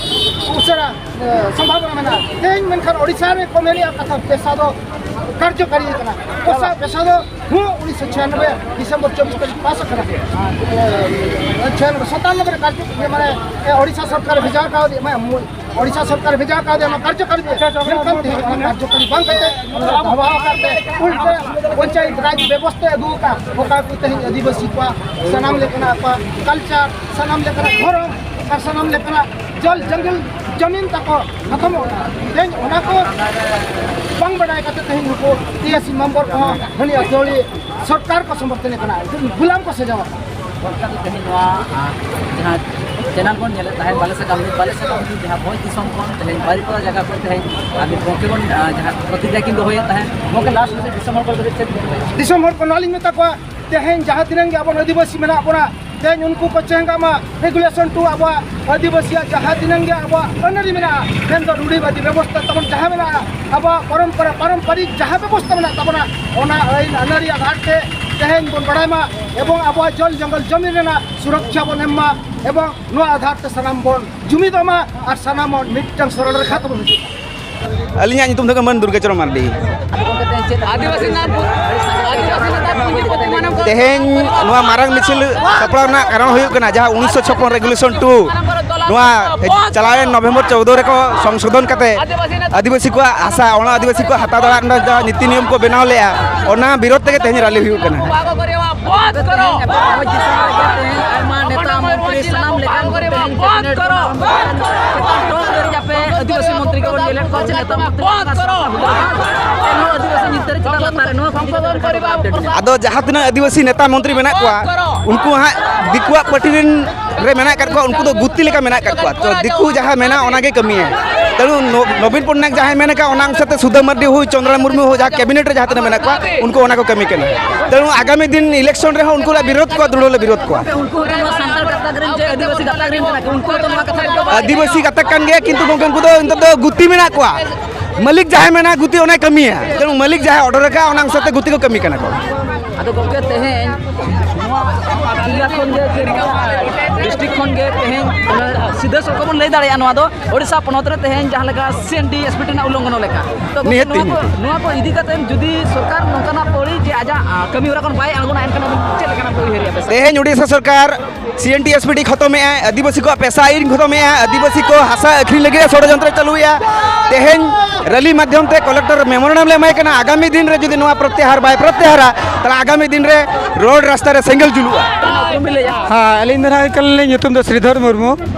ᱩᱥᱟᱹᱨᱟ, ᱮ, ᱥᱚᱢᱵᱷᱟᱵᱚᱱᱟ ᱢᱮᱱᱟᱜᱼᱟ᱾ ᱛᱮᱦᱮᱧ ᱢᱮᱱᱠᱷᱟᱱ ᱳᱰᱤᱥᱟ ᱨᱮ ᱠᱚ ᱢᱮᱱᱮᱫᱼᱟ ᱠᱟᱛᱷᱟ ᱯᱮᱥᱟ ᱫᱚ ᱠᱟᱨᱡᱚᱠᱟᱨᱤ ᱠᱟᱱᱟ᱾ ᱯᱮᱥᱟ, ᱯᱮᱥᱟ ᱫᱚ ᱦᱚᱸ ᱩᱱᱤᱥᱥᱚ ᱪᱷᱤᱭᱟᱱᱚᱵᱵᱳᱭ ᱰᱤᱥᱮᱢᱵᱚᱨ ᱪᱚᱵᱵᱤᱥ ᱛᱟᱹᱨᱤᱠᱷ ᱯᱟᱥ ᱟᱠᱟᱱᱟ᱾ ᱮ, ᱪᱷᱤᱭᱟᱱᱚᱵᱵᱳᱭ, ᱥᱟᱛᱟᱱᱚᱵᱵᱳᱭ ᱨᱮ ᱠᱟᱨᱡᱚ, ᱤᱭᱟᱹ, ᱢᱟᱱᱮ, ᱮ, ᱳᱰᱤᱥᱟ ᱥᱚᱨᱠᱟᱨ ᱵᱷᱮᱡᱟ ᱠᱟᱣᱫᱮᱭᱟ, ᱢᱟᱱᱮ, ᱢᱩ-, ᱳᱰᱤᱥᱟ ᱥᱚᱨᱠᱟᱨ ᱵᱷᱮᱡᱟ ᱠᱟᱣᱫᱮᱭᱟ ᱚᱱᱟ ᱠᱟᱨᱡᱚᱠᱟᱨᱤ ᱛᱮ᱾ ᱢᱮᱱᱠᱷᱟᱱ ᱛᱮᱦᱮᱧ ᱚᱱᱟ ᱠᱟᱨᱡᱚᱠᱟᱨᱤ ᱵᱟᱝ ᱠᱟᱛᱮ ᱚᱱᱟ ᱫᱷᱟᱵᱟ ᱟᱠᱟᱫ ᱛᱮ ᱩᱞᱴᱟᱹ ᱯᱚᱧᱪᱟᱭᱮᱛ ᱨᱟᱡᱽ ᱵᱮᱵᱚᱥᱛᱷᱟ ᱟᱹᱜᱩ ᱟᱠᱟᱫ, ᱚᱠᱟ ᱠᱚ ᱛᱮᱦᱮᱧ ᱟᱹᱫᱤᱵᱟᱹᱥᱤ ᱠᱚᱣᱟᱜ ᱥᱟᱱᱟᱢ ᱞᱮᱠᱟᱱᱟᱜ ᱟᱠᱚᱣᱟᱜ ᱠᱟᱞᱪᱟᱨ, ᱥᱟᱱᱟᱢ ᱞᱮᱠᱟᱱᱟᱜ ᱫᱷᱚᱨᱚᱢ ᱟᱨ ᱥᱟᱱᱟᱢ ᱞᱮᱠᱟᱱᱟᱜ ᱡᱚᱞ ᱡᱚᱝᱜᱚᱞ ᱡᱚᱢᱤᱱ ᱛᱟᱠᱚ ᱠᱷᱟᱛᱚᱢᱚᱜ ᱠᱟᱱᱟ᱾ ᱛᱮᱦᱮᱧ ᱚᱱᱟ ᱠᱚ ᱵᱟᱝ ᱵᱟᱰᱟᱭ ᱠᱟᱛᱮ ᱛᱮᱦᱮᱧ ᱱᱩᱠᱩ ᱴᱤ ᱮᱥ ᱥᱤ ᱢᱮᱢᱵᱚᱨ ᱠᱚᱦᱚᱸ ᱦᱟᱹᱱᱤ ᱟᱹᱛᱷᱟᱹᱣᱲᱤ ᱥᱚᱨᱠᱟᱨ ᱠᱚ ᱥᱚᱢᱚᱨᱛᱷᱚᱱᱮ ᱠᱟᱱᱟ, ᱜᱩᱞᱟᱢ ᱠᱚ ᱥᱟᱡᱟᱣ ᱟᱠᱟᱱᱟ᱾ ᱚᱱᱠᱟ ᱫᱚ ᱛᱮᱦᱮᱧ ᱱᱚᱣᱟ, ᱟᱸ, ᱡᱟᱦᱟᱸ ᱪᱮᱱᱮᱞ ᱵᱚᱱ ᱧᱮᱞᱮᱫ ᱛᱟᱦᱮᱸᱫ, ᱵᱟᱞᱮ ᱥᱟᱠᱟᱢ, ᱵᱟᱞᱮ ᱥᱟᱠᱟᱢ ᱡᱟᱦᱟᱸ ᱵᱷᱚᱸᱡᱽ ᱫᱤᱥᱚᱢ ᱠᱷᱚᱱ ᱛᱮᱦᱮᱧ ᱵᱟᱨᱤᱯᱟᱫᱟ ᱡᱟᱭᱜᱟ ᱠᱷᱚᱱ ᱛᱮᱦᱮᱧ ᱟᱨ ᱢᱤᱫ ᱜᱚᱢᱠᱮ ᱵᱚᱱ, ᱟᱸ, ᱡᱟᱦᱟᱸ ᱯᱨᱚᱛᱤᱡᱽᱧᱟ ᱠᱤᱱ ᱫᱚᱦᱚᱭᱮᱫ ᱛᱟᱦᱮᱸᱫ, ᱜᱚᱢᱠᱮ, ᱞᱟᱥᱴ ᱨᱮ ᱫᱤᱥᱚᱢ ᱦᱚᱲ ᱠᱚ ᱞᱟᱹᱜᱤᱫ ᱪᱮᱫ ᱵᱤᱱ ᱞᱟᱹᱭᱟ? ᱫᱤᱥᱚᱢ ᱦᱚᱲ ᱠᱚ ᱱᱚᱣᱟ ᱞᱤᱧ ᱢᱮᱛᱟ ᱠᱚᱣᱟ, ᱛᱮᱦᱮᱧ ᱡᱟᱦᱟᱸ ᱛᱤᱱᱟᱹᱝ ᱜᱮ ᱟᱵᱚ ᱟᱹᱫᱤᱵᱟᱹᱥᱤ ᱢᱮᱱᱟᱜ ᱵᱚᱱᱟ, ᱛᱮᱦᱮᱧ ᱩᱱᱠᱩ ᱠᱚ ᱪᱮᱦᱚᱝᱟᱜ ᱢᱟ ᱨᱮᱜᱩᱞᱮᱥᱚᱱ ᱴᱩ ᱟᱵᱚᱣᱟᱜ ᱟᱹᱫᱤᱵᱟᱹᱥᱤᱭᱟᱜ ᱡᱟᱦᱟᱸ ᱛᱤᱱᱟᱹᱝ ᱜᱮ ᱟᱵᱚᱣᱟᱜ ᱟᱹᱱᱟᱹᱨᱤ ᱢᱮᱱᱟᱜᱼᱟ, ᱢᱮᱱᱫᱚ ᱨᱩᱲᱤᱵᱟᱹᱫᱤ ᱵᱮᱵᱚᱥᱛᱷᱟ ᱛᱟᱵᱚᱱ ᱡᱟᱦᱟᱸ ᱢᱮᱱᱟᱜᱼᱟ, ᱟᱵᱚᱣᱟᱜ ᱯᱚᱨᱚᱢᱯᱚᱨᱟ, ᱯᱟᱨᱚᱢᱯᱟᱨᱤᱠ ᱡᱟᱦᱟᱸ ᱵᱮᱵᱚᱥᱛᱷᱟ ᱢᱮᱱᱟᱜ ᱛᱟᱵᱚᱱᱟ, ᱚᱱᱟ ᱟᱹᱭᱤᱱ ᱟᱹᱱᱟᱹᱨᱤ ᱟᱫᱷᱟᱨ ᱛᱮ ᱛᱮᱦᱮᱧ ᱵᱚᱱ ᱵᱟᱲᱟᱭ ᱢᱟ ᱮᱵᱚᱝ ᱟᱵᱚᱣᱟᱜ ᱡᱚᱞ ᱡᱚᱝᱜᱚᱞ ᱡᱚᱢᱤᱱ ᱨᱮᱱᱟᱜ ᱥᱩᱨᱚᱠᱪᱷᱟ ᱵᱚᱱ ᱮᱢ ᱢᱟ ᱮᱵᱚᱝ ᱱᱚᱣᱟ ᱟᱫᱷᱟᱨ ᱛᱮ ᱥᱟᱱᱟᱢ ᱵᱚᱱ ᱡᱩᱢᱤᱫᱚᱜ ᱢᱟ ᱟᱨ ᱥᱟᱱᱟᱢ ᱦᱚᱲ ᱢᱤᱫᱴᱟᱝ ᱥᱚᱨᱚᱱ ᱨᱮᱠᱷᱟ ᱛᱮᱵᱚᱱ ᱦᱤᱡᱩᱜ ᱢᱟ᱾ ᱟᱹᱞᱤᱧᱟᱜ ᱧᱩᱛᱩᱢ ᱫᱚ ᱠᱟᱱᱟ ᱢᱟᱹᱱ ᱫᱩᱨᱜᱟᱪᱚᱨᱚᱱ ᱢᱟᱨᱰᱤ᱾ ᱟᱹᱫᱤᱵᱟᱹᱥᱤ ᱱᱟᱢ, ᱟᱹᱫᱤᱵᱟᱹᱥᱤ ᱱᱟᱢ ᱯᱩᱸᱡᱤ ᱯᱚᱛᱤ ᱢᱟᱱᱟᱢ ᱠᱚ ᱛᱮᱦᱮᱧ ᱱᱚᱣᱟ ᱢᱟᱨᱟᱝ ᱢᱤᱪᱷᱤᱞ ᱥᱟᱯᱲᱟᱣ ᱨᱮᱱᱟᱜ ᱠᱟᱨᱚᱱ ᱦᱩᱭᱩᱜ ᱠᱟᱱᱟ, ᱡᱟᱦᱟᱸ ᱩᱱᱤᱥᱥᱚ ᱪᱷᱚᱯᱯᱚᱱ ᱨᱮᱜᱩᱞᱮᱥᱚᱱ ᱴᱩ, ᱱᱚᱣᱟ ᱪᱟᱞᱟᱣᱮᱱ ᱱᱚᱵᱷᱮᱢᱵᱚᱨ ᱪᱳᱫᱽᱫᱳ ᱨᱮᱠᱚ ᱥᱚᱝᱥᱳᱫᱷᱚᱱ ᱠᱟᱛᱮ ᱟᱹᱫᱤᱵᱟᱹᱥᱤ ᱠᱚᱣᱟᱜ ᱦᱟᱥᱟ, ᱚᱱᱟ ᱟᱹᱫᱤᱵᱟᱹᱥᱤ ᱠᱚᱣᱟᱜ ᱦᱟᱛᱟᱣ ᱫᱟᱲᱮᱭᱟᱜ ᱨᱮᱱᱟᱜ ᱡᱟᱦᱟᱸ ᱱᱤᱛᱤ ᱱᱤᱭᱚᱢ ᱠᱚ ᱵᱮᱱᱟᱣ ᱞᱮᱜᱼᱟ, ᱚᱱᱟ ᱵᱤᱨᱳᱫᱷ ᱛᱮᱜᱮ ᱛᱮᱦᱮᱧ ᱨᱟᱞᱤ ᱦᱩᱭᱩᱜ ᱠᱟᱱᱟ᱾ ᱵᱷᱚᱸᱡᱽ ᱫᱤᱥᱚᱢ ᱨᱮᱜᱮ ᱛᱮᱦᱮᱧ ᱟᱭᱢᱟ ᱱᱮᱛᱟ ᱢᱚᱱᱛᱨᱤ ᱥᱟᱱᱟᱢ ᱞᱮᱠᱟᱱ ᱛᱮᱦᱮᱧ ᱠᱮᱵᱤᱱᱮᱴ ᱨᱮᱱᱟᱜ ᱴᱚᱯ ᱨᱮ ᱟᱯᱮ ᱟᱹᱫᱤᱵᱟᱹᱥᱤ ᱢᱚᱱᱛᱨᱤ ᱠᱚᱵᱚᱱ ᱧᱮᱞᱮᱫ ᱠᱚᱣᱟ ᱪᱮᱫ ᱱᱮᱛᱟ ᱢᱚᱱᱛᱨᱤ ᱠᱚ ᱮᱱᱦᱚᱸ ᱟᱹᱫᱤᱵᱟᱹᱥᱤ ᱧᱩᱛ ᱨᱮ ᱪᱮᱫᱟᱜ ᱞᱟᱛᱟᱨ ᱨᱮ ᱱᱚᱣᱟ ᱠᱚ ᱤᱫᱤ ᱠᱟᱛᱮ ᱟᱯᱮ ᱟᱯᱰᱮᱴ ᱢᱮᱱᱟᱜᱼᱟ? ᱟᱫᱚ ᱡᱟᱦᱟᱸ ᱛᱤᱱᱟᱹᱜ ᱟᱹᱫᱤᱵᱟᱹᱥᱤ ᱱᱮᱛᱟ ᱢᱚᱱᱛᱨᱤ ᱢᱮᱱᱟᱜ ᱠᱚᱣᱟ, ᱩᱱᱠᱩ ᱦᱟᱸᱜ ᱫᱤᱠᱩᱣᱟᱜ ᱯᱟᱹᱴᱤ ᱨᱮᱱ ᱨᱮ ᱢᱮᱱᱟᱜ ᱟᱠᱟᱫ ᱠᱚᱣᱟ, ᱩᱱᱠᱩ ᱫᱚ ᱜᱩᱛᱤ ᱞᱮᱠᱟ ᱢᱮᱱᱟᱜ ᱟᱠᱟᱫ ᱠᱚᱣᱟ᱾ ᱛᱚ ᱫᱤᱠᱩ ᱡᱟᱦᱟᱸ ᱢᱮᱱᱟ ᱚᱱᱟᱜᱮ ᱠᱟᱹᱢᱤᱭᱟ᱾ ᱛᱮᱬᱩ ᱱᱚ-, ᱱᱚᱵᱤᱱ ᱯᱚᱴᱱᱟᱭᱮᱠ ᱡᱟᱦᱟᱸᱭ ᱢᱮᱱ ᱟᱠᱟᱫ, ᱚᱱᱟ ᱚᱱᱩᱥᱟᱨ ᱛᱮ ᱥᱩᱫᱷᱟᱹ ᱢᱟᱨᱰᱤ ᱦᱩᱭ, ᱪᱚᱸᱫᱽᱨᱟ ᱢᱩᱨᱢᱩ ᱦᱩᱭ, ᱡᱟᱦᱟᱸ ᱠᱮᱵᱤᱱᱮᱴ ᱨᱮ ᱡᱟᱦᱟᱸ ᱛᱤᱱᱟᱹᱜ ᱢᱮᱱᱟᱜ ᱠᱚᱣᱟ, ᱩᱱᱠᱩ ᱚᱱᱟ ᱠᱚ ᱠᱟᱹᱢᱤ ᱠᱟᱱᱟ᱾ ᱛᱮᱬᱩ ᱟᱜᱟᱢᱤ ᱫᱤᱱ ᱤᱞᱮᱠᱥᱚᱱ ᱨᱮᱦᱚᱸ ᱩᱱᱠᱩ ᱞᱮ ᱵᱤᱨᱳᱫᱷ ᱠᱚᱣᱟ, ᱫᱨᱤᱲᱦᱚ ᱞᱮ ᱵᱤᱨᱳᱫᱷ ᱠᱚᱣᱟ᱾ ᱩᱱᱠᱩ ᱦᱚᱸ ᱱᱚᱣᱟ ᱥᱟᱱᱛᱟᱲ ᱜᱟᱛᱟᱠ ᱨᱮᱱ ᱡᱮ ᱟᱹᱫᱤᱵᱟᱹᱥᱤ ᱜᱟᱛᱟᱠ ᱨᱮᱱ ᱠᱟᱱᱟ ᱠᱚ, ᱩᱱᱠᱩ ᱦᱚᱸᱛᱚ ᱱᱚᱣᱟ ᱠᱟᱛᱷᱟ ᱠᱚ ᱵᱟᱲᱟᱭᱟ᱾ ᱟᱹᱫᱤᱵᱟᱹᱥᱤ ᱜᱟᱛᱟᱠ ᱠᱟᱱ ᱜᱮᱭᱟ, ᱠᱤᱱᱛᱩ ᱜᱚᱢᱠᱮ, ᱩᱱᱠᱩ ᱫᱚ ᱱᱤᱛᱚᱜ ᱫᱚ ᱜᱩᱛᱤ ᱢᱮᱱᱟᱜ ᱠᱚᱣᱟ᱾ ᱢᱟᱹᱞᱤᱠ ᱡᱟᱦᱟᱸᱭ ᱢᱮᱱᱟ, ᱜᱩᱛᱤ ᱚᱱᱟᱭ ᱠᱟᱹᱢᱤᱭᱟ᱾ ᱛᱮᱬᱩ ᱢᱟᱹᱞᱤᱠ ᱡᱟᱦᱟᱸᱭ ᱚᱰᱟᱨ ᱟᱠᱟᱫ, ᱚᱱᱟ ᱚᱱᱩᱥᱟᱨ ᱛᱮ ᱜᱩᱛᱤ ᱠᱚ ᱠᱟᱹᱢᱤ ᱠᱟᱱᱟ ᱠᱚ᱾ ᱟᱫᱚ ᱜᱚᱢᱠᱮ, ᱛᱮᱦᱮᱧ ᱱᱚᱣᱟ ᱡᱮᱞᱟ ᱠᱷᱚᱱ ᱜᱮ, ᱰᱤᱥᱴᱨᱤᱠᱴ ᱠᱷᱚᱱ ᱜᱮ ᱛᱮᱦᱮᱧ ᱥᱤᱫᱷᱟᱹ ᱥᱚᱲᱠᱚ ᱵᱚᱱ ᱞᱟᱹᱭ ᱫᱟᱲᱮᱭᱟᱜᱼᱟ ᱱᱚᱣᱟ ᱫᱚ, ᱳᱰᱤᱥᱟ ᱯᱚᱱᱚᱛ ᱨᱮ ᱛᱮᱦᱮᱧ ᱡᱟᱦᱟᱸ ᱞᱮᱠᱟ ᱥᱤ N T S P T ᱨᱮᱱᱟᱜ ᱩᱞᱞᱚᱝᱜᱷᱚᱱ ᱞᱮᱠᱟ᱾ ᱛᱚ ᱜᱚᱢᱠᱮ, ᱱᱤᱦᱟᱹᱛᱤ, ᱱᱚᱣᱟ ᱠᱚ, ᱱᱤᱦᱟᱹᱛᱤ᱾ ᱱᱚᱣᱟ ᱠᱚ ᱤᱫᱤ ᱠᱟᱛᱮ ᱡᱩᱫᱤ ᱥᱚᱨᱠᱟᱨ ᱱᱚᱝᱠᱟᱱᱟᱜ ᱯᱚᱨᱤ ᱡᱮ ᱟᱡᱟᱜ, ᱟ, ᱠᱟᱹᱢᱤ ᱦᱚᱨᱟ ᱠᱷᱚᱱ ᱵᱟᱭ ᱟᱬᱜᱚᱱᱟ, ᱮᱱᱠᱷᱟᱱ ᱟᱵᱤᱱ ᱪᱮᱫ ᱞᱮᱠᱟᱱᱟᱜ ᱵᱚᱱ ᱩᱭᱦᱟᱹᱨᱮᱜᱼᱟ ᱟᱯᱮ ᱥᱮᱫ? ᱛᱮᱦᱮᱧ ᱳᱰᱤᱥᱟ ᱥᱚᱨᱠᱟᱨ C N T S P T ᱠᱷᱚᱛᱚᱢᱮᱜᱼᱟᱭ, ᱟᱹᱫᱤᱵᱟᱹᱥᱤ ᱠᱚᱣᱟᱜ ᱯᱮᱥᱟ ᱟᱹᱭᱤᱱ ᱠᱷᱚᱛᱚᱢᱮᱜᱼᱟᱭ, ᱟᱹᱫᱤᱵᱟᱹᱥᱤ ᱠᱚ ᱦᱟᱥᱟ ᱟᱹᱠᱷᱨᱤᱧ ᱞᱟᱹᱜᱤᱫ ᱮ ᱥᱚᱲᱚᱡᱚᱱᱛᱨᱚᱭ ᱪᱟᱹᱞᱩᱭᱮᱜᱼᱟ᱾ ᱛᱮᱦᱮᱧ ᱨᱮᱞᱤ ᱢᱟᱫᱽᱫᱷᱚᱢ ᱛᱮ ᱠᱚᱞᱮᱠᱴᱚᱨ ᱢᱮᱢᱳᱨᱮᱱᱰᱟᱢ ᱞᱮ ᱮᱢᱟᱭ ᱠᱟᱱᱟ, ᱟᱜᱟᱢᱤ ᱫᱤᱱ ᱨᱮ ᱡᱩᱫᱤ ᱱᱚᱣᱟ ᱯᱨᱚᱛᱭᱟᱦᱟᱨ ᱵᱟᱭ ᱯᱨᱚᱛᱭᱟᱦᱟᱨᱟ, ᱛᱟᱦᱚᱞᱮ ᱟᱜᱟᱢᱤ ᱫᱤᱱ ᱨᱮ ᱨᱳᱰ ᱨᱟᱥᱛᱟ ᱨᱮ ᱥᱮᱸᱜᱮᱞ ᱡᱩᱞᱩᱜᱼᱟ᱾ ᱦᱮᱸ, ᱟᱹᱞᱤᱧ ᱫᱚ ᱱᱟᱦᱟᱜ ᱠᱟᱱᱟᱞᱤᱧ, ᱧᱩᱛᱩᱢ ᱫᱚ ᱥᱨᱤᱫᱷᱚᱨ ᱢᱩᱨᱢᱩ,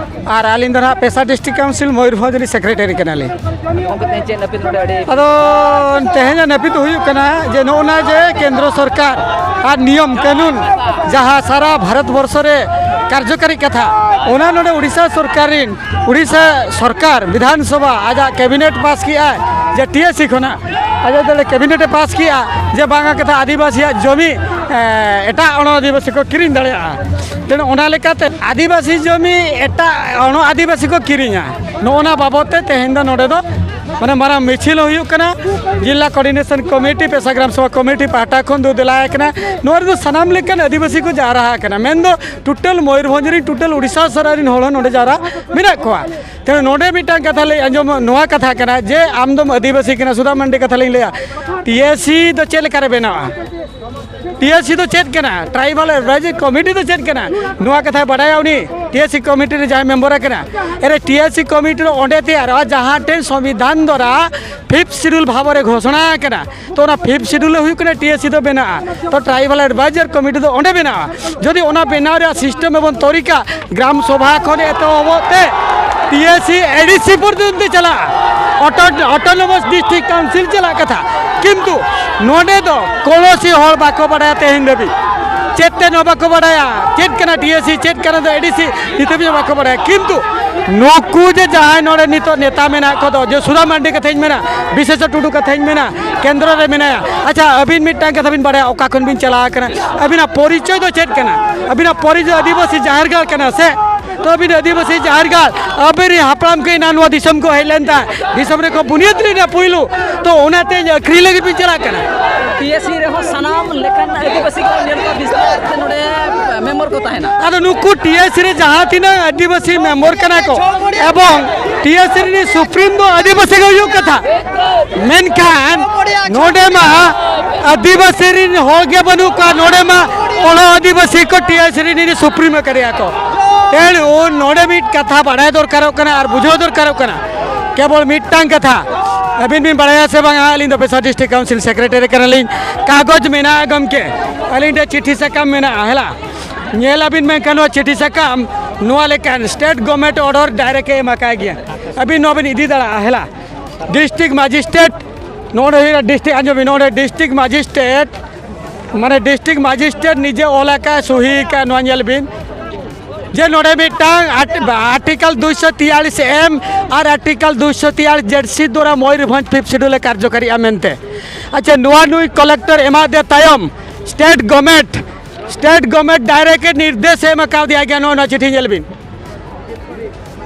ᱟᱨ ᱟᱹᱞᱤᱧ ᱫᱚ ᱱᱟᱦᱟᱜ ᱯᱮᱥᱟ ᱰᱤᱥᱴᱨᱤᱠᱴ ᱠᱟᱣᱩᱱᱥᱤᱞ ᱢᱚᱭᱩᱨᱵᱷᱚᱸᱡᱽ ᱨᱤᱱᱤᱡ ᱥᱮᱠᱨᱮᱴᱟᱨᱤ ᱠᱟᱱᱟᱞᱤᱧ᱾ ᱜᱚᱢᱠᱮ, ᱛᱮᱦᱮᱧ ᱪᱮᱫ ᱱᱟᱹᱯᱤᱛ ᱱᱚᱰᱮ ᱟᱹᱰᱤ ᱟᱫᱚ ᱛᱮᱦᱮᱧᱟᱜ ᱱᱟᱹᱯᱤᱛ ᱫᱚ ᱦᱩᱭᱩᱜ ᱠᱟᱱᱟ ᱡᱮ ᱱᱚᱜᱼᱚ ᱱᱟ ᱡᱮ ᱠᱮᱱᱫᱨᱚ ᱥᱚᱨᱠᱟᱨ ᱟᱨ ᱱᱤᱭᱚᱢ ᱠᱟᱹᱱᱩᱱ ᱡᱟᱦᱟᱸ ᱥᱟᱨᱟ ᱵᱷᱟᱨᱚᱛ ᱵᱚᱨᱥᱚ ᱨᱮ ᱠᱟᱨᱡᱚᱠᱟᱨᱤ ᱠᱟᱛᱷᱟ, ᱚᱱᱟ ᱱᱚᱰᱮ ᱩᱲᱤᱥᱥᱟ ᱥᱚᱨᱠᱟᱨ ᱨᱤᱱ, ᱩᱲᱤᱥᱥᱟ ᱥᱚᱨᱠᱟᱨ ᱵᱤᱫᱷᱟᱱ ᱥᱚᱵᱷᱟ ᱟᱡᱟᱜ ᱠᱮᱵᱤᱱᱮᱴ ᱯᱟᱥ ᱠᱮᱜᱼᱟ ᱡᱮ ᱴᱤ ᱮᱥ ᱥᱤ ᱠᱷᱚᱱᱟᱜ ᱟᱡᱟᱜ ᱫᱚ ᱠᱮᱵᱤᱱᱮᱴ ᱮ ᱯᱟᱥ ᱠᱮᱜᱼᱟ ᱡᱮ ᱵᱟᱝᱟ ᱠᱟᱛᱷᱟ ᱟᱹᱫᱤᱵᱟᱹᱥᱤᱭᱟᱜ ᱡᱚᱢᱤ, ᱮ, ᱮᱴᱟᱜ ᱚᱱᱚ ᱟᱹᱫᱤᱵᱟᱹᱥᱤ ᱠᱚ ᱠᱤᱨᱤᱧ ᱫᱟᱲᱮᱭᱟᱜᱼᱟ᱾ ᱛᱮᱬᱩ ᱚᱱᱟ ᱞᱮᱠᱟᱛᱮ ᱟᱹᱫᱤᱵᱟᱹᱥᱤ ᱡᱚᱢᱤ ᱮᱴᱟᱜ ᱚᱱᱚ ᱟᱹᱫᱤᱵᱟᱹᱥᱤ ᱠᱚ ᱠᱤᱨᱤᱧᱟ, ᱱᱚᱜᱼᱚ ᱱᱟ ᱵᱟᱵᱚᱫ ᱛᱮ ᱛᱮᱦᱮᱧ ᱫᱚ ᱱᱚᱰᱮ ᱫᱚ ᱢᱟᱱᱮ ᱢᱟᱨᱟᱝ ᱢᱤᱪᱷᱤᱞ ᱦᱚᱸ ᱦᱩᱭᱩᱜ ᱠᱟᱱᱟ᱾ ᱡᱤᱞᱟ coordination committee, ᱯᱮᱥᱟ gram sabha committee ᱯᱟᱦᱴᱟ ᱠᱷᱚᱱ ᱫᱩ ᱫᱮᱞᱟ ᱟᱠᱟᱱᱟ᱾ ᱱᱚᱣᱟ ᱨᱮᱫᱚ ᱥᱟᱱᱟᱢ ᱞᱮᱠᱟᱱ ᱟᱹᱫᱤᱵᱟᱹᱥᱤ ᱠᱚ ᱡᱟᱣᱨᱟ ᱟᱠᱟᱱᱟ, ᱢᱮᱱᱫᱚ ᱴᱳᱴᱟᱞ ᱢᱚᱭᱩᱨᱵᱷᱚᱸᱡᱽ ᱨᱤᱱ, ᱴᱳᱴᱟᱞ ᱩᱲᱤᱥᱥᱟ ᱥᱟᱨᱟ ᱨᱤᱱ ᱦᱚᱲ ᱦᱚᱸ ᱱᱚᱰᱮ ᱡᱟᱣᱨᱟ ᱢᱮᱱᱟᱜ ᱠᱚᱣᱟ᱾ ᱛᱮ ᱱᱚᱰᱮ ᱢᱤᱫᱴᱟᱝ ᱠᱟᱛᱷᱟ ᱞᱟᱹᱭ ᱟᱸᱡᱚᱢ, ᱱᱚᱣᱟ ᱠᱟᱛᱷᱟ ᱠᱟᱱᱟ ᱡᱮ ᱟᱢ ᱫᱚᱢ ᱟᱹᱫᱤᱵᱟᱹᱥᱤ ᱠᱟᱱᱟ, ᱥᱩᱫᱷᱟ ᱢᱟᱱᱰᱤ ᱠᱟᱛᱷᱟ ᱞᱤᱧ ᱞᱟᱹᱭᱟ, ᱴᱤ ᱮᱥ ᱥᱤ ᱫᱚ ᱪᱮᱫ ᱞᱮᱠᱟᱨᱮ ᱵᱮᱱᱟᱣᱟ? ᱴᱤ ᱮᱥ ᱥᱤ ᱫᱚ ᱪᱮᱫ ᱠᱟᱱᱟ? ᱴᱨᱟᱭᱵᱟᱞ ᱮᱰᱵᱷᱟᱭᱡᱟᱨ ᱠᱚᱢᱤᱴᱤ ᱫᱚ ᱪᱮᱫ ᱠᱟᱱᱟ? ᱱᱚᱣᱟ ᱠᱟᱛᱷᱟᱭ ᱵᱟᱰᱟᱭᱟ ᱩᱱᱤ ᱴᱤ ᱮᱥ ᱥᱤ ᱠᱚᱢᱤᱴᱤ ᱨᱮ ᱡᱟᱦᱟᱸᱭ ᱢᱮᱢᱵᱚᱨ ᱠᱟᱱᱟ᱾ ᱮᱨᱮ, ᱴᱤ ᱮᱥ ᱥᱤ ᱠᱚᱢᱤᱴᱤ ᱨᱮ ᱚᱸᱰᱮ ᱛᱮᱭᱟᱨᱚᱜᱼᱟ ᱡᱟᱦᱟᱸ ᱴᱷᱮᱱ ᱥᱚᱝᱵᱤᱫᱷᱟᱱ ᱫᱚᱨᱟ ᱯᱷᱤᱯᱛᱷ ᱥᱤᱰᱩᱞ ᱵᱷᱟᱵᱚᱨᱮ ᱜᱷᱳᱥᱚᱱᱟ ᱟᱠᱟᱱᱟ᱾ ᱛᱚ ᱚᱱᱟ ᱯᱷᱤᱯᱛᱷ ᱥᱤᱰᱩᱞ ᱨᱮ ᱦᱩᱭᱩᱜ ᱠᱟᱱᱟ ᱴᱤ ᱮᱥ ᱥᱤ ᱫᱚ ᱵᱮᱱᱟᱜᱼᱟ᱾ ᱛᱚ ᱴᱨᱟᱭᱵᱟᱞ ᱮᱰᱵᱷᱟᱭᱡᱟᱨ ᱠᱚᱢᱤᱴᱤ ᱫᱚ ᱚᱸᱰᱮ ᱵᱮᱱᱟᱜᱼᱟ᱾ ᱡᱩᱫᱤ ᱚᱱᱟ ᱵᱮᱱᱟᱣ ᱨᱮᱭᱟᱜ ᱥᱤᱥᱴᱮᱢ ᱮᱵᱚᱝ ᱛᱚᱨᱤᱠᱟ ᱜᱨᱟᱢ ᱥᱚᱵᱷᱟ ᱠᱷᱚᱱ ᱮᱛᱚᱦᱚᱵᱚᱜ ᱛᱮ ᱴᱤ ᱮᱥ ᱥᱤ ᱮ ᱰᱤ ᱥᱤ ᱯᱚᱨᱡᱚᱱᱛᱚ ᱪᱟᱞᱟᱜᱼᱟ, ᱚᱴᱳ-, ᱚᱴᱳᱱᱚᱢᱟᱥ ᱰᱤᱥᱴᱨᱤᱠᱴ ᱠᱟᱣᱩᱱᱥᱤᱞ ᱪᱟᱞᱟᱜ ᱠᱟᱛᱷᱟ᱾ ᱠᱤᱱᱛᱩ ᱱᱚᱰᱮ ᱫᱚ ᱠᱚᱱᱚᱥᱤ ᱦᱚᱲ ᱵᱟᱠᱚ ᱵᱟᱰᱟᱭᱟ ᱛᱮᱦᱮᱧ ᱫᱷᱟᱹᱵᱤᱡ᱾ ᱪᱮᱫ ᱛᱮᱫ ᱦᱚᱸ ᱵᱟᱠᱚ ᱵᱟᱰᱟᱭᱟ, ᱪᱮᱫ ᱠᱟᱱᱟ ᱴᱤ ᱮᱥ ᱥᱤ, ᱪᱮᱫ ᱠᱟᱱᱟ ᱫᱚ ᱮ ᱰᱤ ᱥᱤ, ᱱᱤᱛ ᱦᱟᱹᱵᱤᱡ ᱦᱚᱸ ᱵᱟᱠᱚ ᱵᱟᱰᱟᱭᱟ᱾ ᱠᱤᱱᱛᱩ ᱱᱩᱠᱩ ᱡᱮ ᱡᱟᱦᱟᱸᱭ ᱱᱚᱰᱮ ᱱᱤᱛᱚᱜ ᱱᱮᱛᱟ ᱢᱮᱱᱟᱜ ᱠᱚᱫᱚ, ᱡᱮ ᱥᱩᱫᱷᱟ ᱢᱟᱱᱰᱤ ᱠᱟᱛᱷᱟᱧ ᱢᱮᱱᱟ, ᱵᱤᱥᱮᱥᱚᱨ ᱴᱩᱰᱩ ᱠᱟᱛᱷᱟᱧ ᱢᱮᱱᱟ, ᱠᱮᱱᱫᱨᱚ ᱨᱮ ᱢᱮᱱᱟᱭᱟ᱾ ᱟᱪᱪᱷᱟ, ᱟᱹᱵᱤᱱ ᱢᱤᱫᱴᱟᱝ ᱠᱟᱛᱷᱟ ᱵᱤᱱ ᱵᱟᱰᱟᱭᱟ, ᱚᱠᱟ ᱠᱷᱚᱱ ᱵᱤᱱ ᱪᱟᱞᱟᱣ ᱟᱠᱟᱱᱟ? ᱟᱹᱵᱤᱱᱟᱜ ᱯᱚᱨᱤᱪᱚᱭ ᱫᱚ ᱪᱮᱫ ᱠᱟᱱᱟ? ᱟᱹᱵᱤᱱᱟᱜ ᱯᱚᱨᱤᱪᱚᱭ ᱟᱹᱫᱤᱵᱟᱹᱥᱤ ᱡᱟᱦᱮᱨ ᱜᱟᱲ ᱠᱟᱱᱟ ᱥᱮ? ᱛᱚ ᱟᱹᱵᱤᱱ ᱟᱹᱫᱤᱵᱟᱹᱥᱤ ᱡᱟᱦᱮᱨ ᱜᱟᱲ, ᱟᱹᱵᱤᱱ ᱨᱮᱱ ᱦᱟᱯᱲᱟᱢ ᱠᱚ ᱮᱱᱟ ᱱᱚᱣᱟ ᱫᱤᱥᱚᱢ ᱠᱚ ᱦᱮᱡ ᱞᱮᱱ ᱛᱟᱦᱮᱸ, ᱫᱤᱥᱚᱢ ᱨᱮᱠᱚ ᱵᱩᱱᱤᱭᱟᱹᱫ ᱞᱮᱱᱟ ᱯᱩᱭᱞᱩ, ᱛᱚ ᱚᱱᱟᱛᱮ ᱟᱹᱠᱷᱨᱤᱧ ᱞᱟᱹᱜᱤᱫ ᱵᱤᱱ ᱪᱟᱞᱟᱜ ᱠᱟᱱᱟ? ᱴᱤ ᱮᱥ ᱥᱤ ᱨᱮᱦᱚᱸ ᱥᱟᱱᱟᱢ ᱞᱮᱠᱟᱱ ᱟᱹᱫᱤᱵᱟᱹᱥᱤ ᱠᱚ ᱧᱮᱞ ᱠᱚᱣᱟ ᱵᱤᱥᱛᱟᱨ ᱛᱮ ᱱᱚᱰᱮ ᱢᱮᱢᱵᱚᱨ ᱠᱚ ᱛᱟᱦᱮᱱᱟ᱾ ᱟᱫᱚ ᱱᱩᱠᱩ ᱴᱤ ᱮᱥ ᱥᱤ ᱨᱮ ᱡᱟᱦᱟᱸ ᱛᱤᱱᱟᱹᱜ ᱟᱹᱫᱤᱵᱟᱹᱥᱤ ᱢᱮᱢᱵᱚᱨ ᱠᱟᱱᱟ ᱠᱚ, ᱮᱵᱚᱝ ᱴᱤ ᱮᱥ ᱥᱤ ᱨᱤᱱᱤᱡ ᱥᱩᱯᱨᱤᱢ ᱫᱚ ᱟᱹᱫᱤᱵᱟᱹᱥᱤ ᱜᱮ ᱦᱩᱭᱩᱜ ᱠᱟᱛᱷᱟ, ᱢᱮᱱᱠᱷᱟᱱ ᱱᱚᱰᱮ ᱢᱟ ᱟᱹᱫᱤᱵᱟᱹᱥᱤ ᱨᱤᱱ ᱦᱚᱲ ᱜᱮ ᱵᱟᱹᱱᱩᱜ ᱠᱚᱣᱟ᱾ ᱱᱚᱰᱮ ᱢᱟ ᱚᱱᱟ ᱟᱹᱫᱤᱵᱟᱹᱥᱤ ᱠᱚ ᱴᱤ ᱮᱥ ᱥᱤ ᱨᱤᱱᱤᱡ ᱥᱩᱯᱨᱤᱢ ᱟᱠᱟᱫᱮᱭᱟ ᱠᱚ᱾ ᱛᱮᱬᱩ ᱱᱚᱰᱮ ᱢᱤᱫ ᱠᱟᱛᱷᱟ ᱵᱟᱲᱟᱭ ᱫᱚᱨᱠᱟᱨᱚᱜ ᱠᱟᱱᱟ ᱟᱨ ᱵᱩᱡᱷᱟᱹᱣ ᱫᱚᱨᱠᱟᱨᱚᱜ ᱠᱟᱱᱟ᱾ ᱠᱮᱵᱚᱞ ᱢᱤᱫᱴᱟᱝ ᱠᱟᱛᱷᱟ, ᱟᱹᱵᱤᱱ ᱵᱤᱱ ᱵᱟᱲᱟᱭᱟ ᱥᱮ ᱵᱟᱝᱟ, ᱟᱹᱞᱤᱧ ᱫᱚ ᱯᱮᱥᱟ ᱰᱤᱥᱴᱨᱤᱠᱴ ᱠᱟᱣᱩᱱᱥᱤᱞ ᱥᱮᱠᱨᱮᱴᱟᱨᱤ ᱠᱟᱱᱟᱞᱤᱧ᱾ ᱠᱟᱜᱚᱡᱽ ᱢᱮᱱᱟᱜᱼᱟ ᱜᱚᱢᱠᱮ, ᱟᱹᱞᱤᱧ ᱴᱷᱮᱱ ᱪᱤᱴᱷᱤ ᱥᱟᱠᱟᱢ ᱢᱮᱱᱟᱜᱼᱟ, ᱦᱮᱞᱟ᱾ ᱧᱮᱞ ᱟᱵᱤᱱ, ᱢᱮᱱᱠᱷᱟᱱ ᱱᱚᱣᱟ ᱪᱤᱴᱷᱤ ᱥᱟᱠᱟᱢ ᱱᱚᱣᱟ ᱞᱮᱠᱟᱱ ᱥᱴᱮᱴ ᱜᱚᱵᱷᱢᱮᱱᱴ ᱚᱰᱟᱨ ᱰᱟᱭᱨᱮᱠᱴ ᱮ ᱮᱢ ᱟᱠᱟᱫ ᱜᱮᱭᱟ᱾ ᱟᱹᱵᱤᱱ ᱱᱚᱣᱟ ᱵᱤᱱ ᱤᱫᱤ ᱫᱟᱲᱮᱭᱟᱜᱼᱟ, ᱦᱮᱞᱟ᱾ ᱰᱤᱥᱴᱨᱤᱠᱴ ᱢᱟᱡᱤᱥᱴᱨᱮᱴ, ᱱᱚᱰᱮ ᱦᱩᱭᱩᱜᱼᱟ ᱰᱤᱥᱴᱨᱤᱠᱴ, ᱟᱸᱡᱚᱢ ᱵᱤᱱ, ᱱᱚᱰᱮ ᱰᱤᱥᱴᱨᱤᱠᱴ ᱢᱟᱡᱤᱥᱴᱨᱮᱴ, ᱢᱟᱱᱮ ᱰᱤᱥᱴᱨᱤᱠᱴ ᱢᱟᱡᱤᱥᱴᱨᱮᱴ ᱱᱤᱡᱮ ᱚᱞ ᱟᱠᱟᱫ, ᱥᱩᱦᱤ ᱟᱠᱟᱫ, ᱱᱚᱣᱟ ᱧᱮᱞ ᱵᱤᱱ᱾ ᱡᱮ ᱱᱚᱰᱮ ᱢᱤᱫᱴᱟᱝ ᱟᱨᱴ-, ᱟᱨᱴᱤᱠᱟᱞ ᱫᱩᱭᱥᱚ ᱛᱮᱭᱟᱞᱤᱥ ᱮᱢ ᱟᱨ ᱟᱨᱴᱤᱠᱟᱞ ᱫᱩᱭᱥᱚ ᱛᱮᱭᱟᱞᱤᱥ ᱡᱮᱰ ᱥᱤ ᱫᱚᱨᱟ ᱢᱚᱭᱩᱨᱵᱷᱚᱸᱡᱽ ᱯᱷᱤᱯᱛᱷ ᱥᱤᱰᱩᱞ ᱮ ᱠᱟᱨᱡᱚᱠᱟᱨᱤᱜᱼᱟ ᱢᱮᱱᱛᱮ᱾ ᱟᱪᱪᱷᱟ, ᱱᱚᱣᱟ ᱱᱩᱭ ᱠᱚᱞᱮᱠᱴᱚᱨ ᱮᱢᱟᱫᱮ ᱛᱟᱭᱚᱢ state government, state government direct ᱱᱤᱨᱫᱮᱥ ᱮ ᱮᱢ ᱠᱟᱣᱫᱮᱭᱟ ᱜᱮᱭᱟ᱾ ᱱᱚᱜᱼᱚ ᱱᱚᱣᱟ ᱪᱤᱴᱷᱤ ᱧᱮᱞ ᱵᱤᱱ,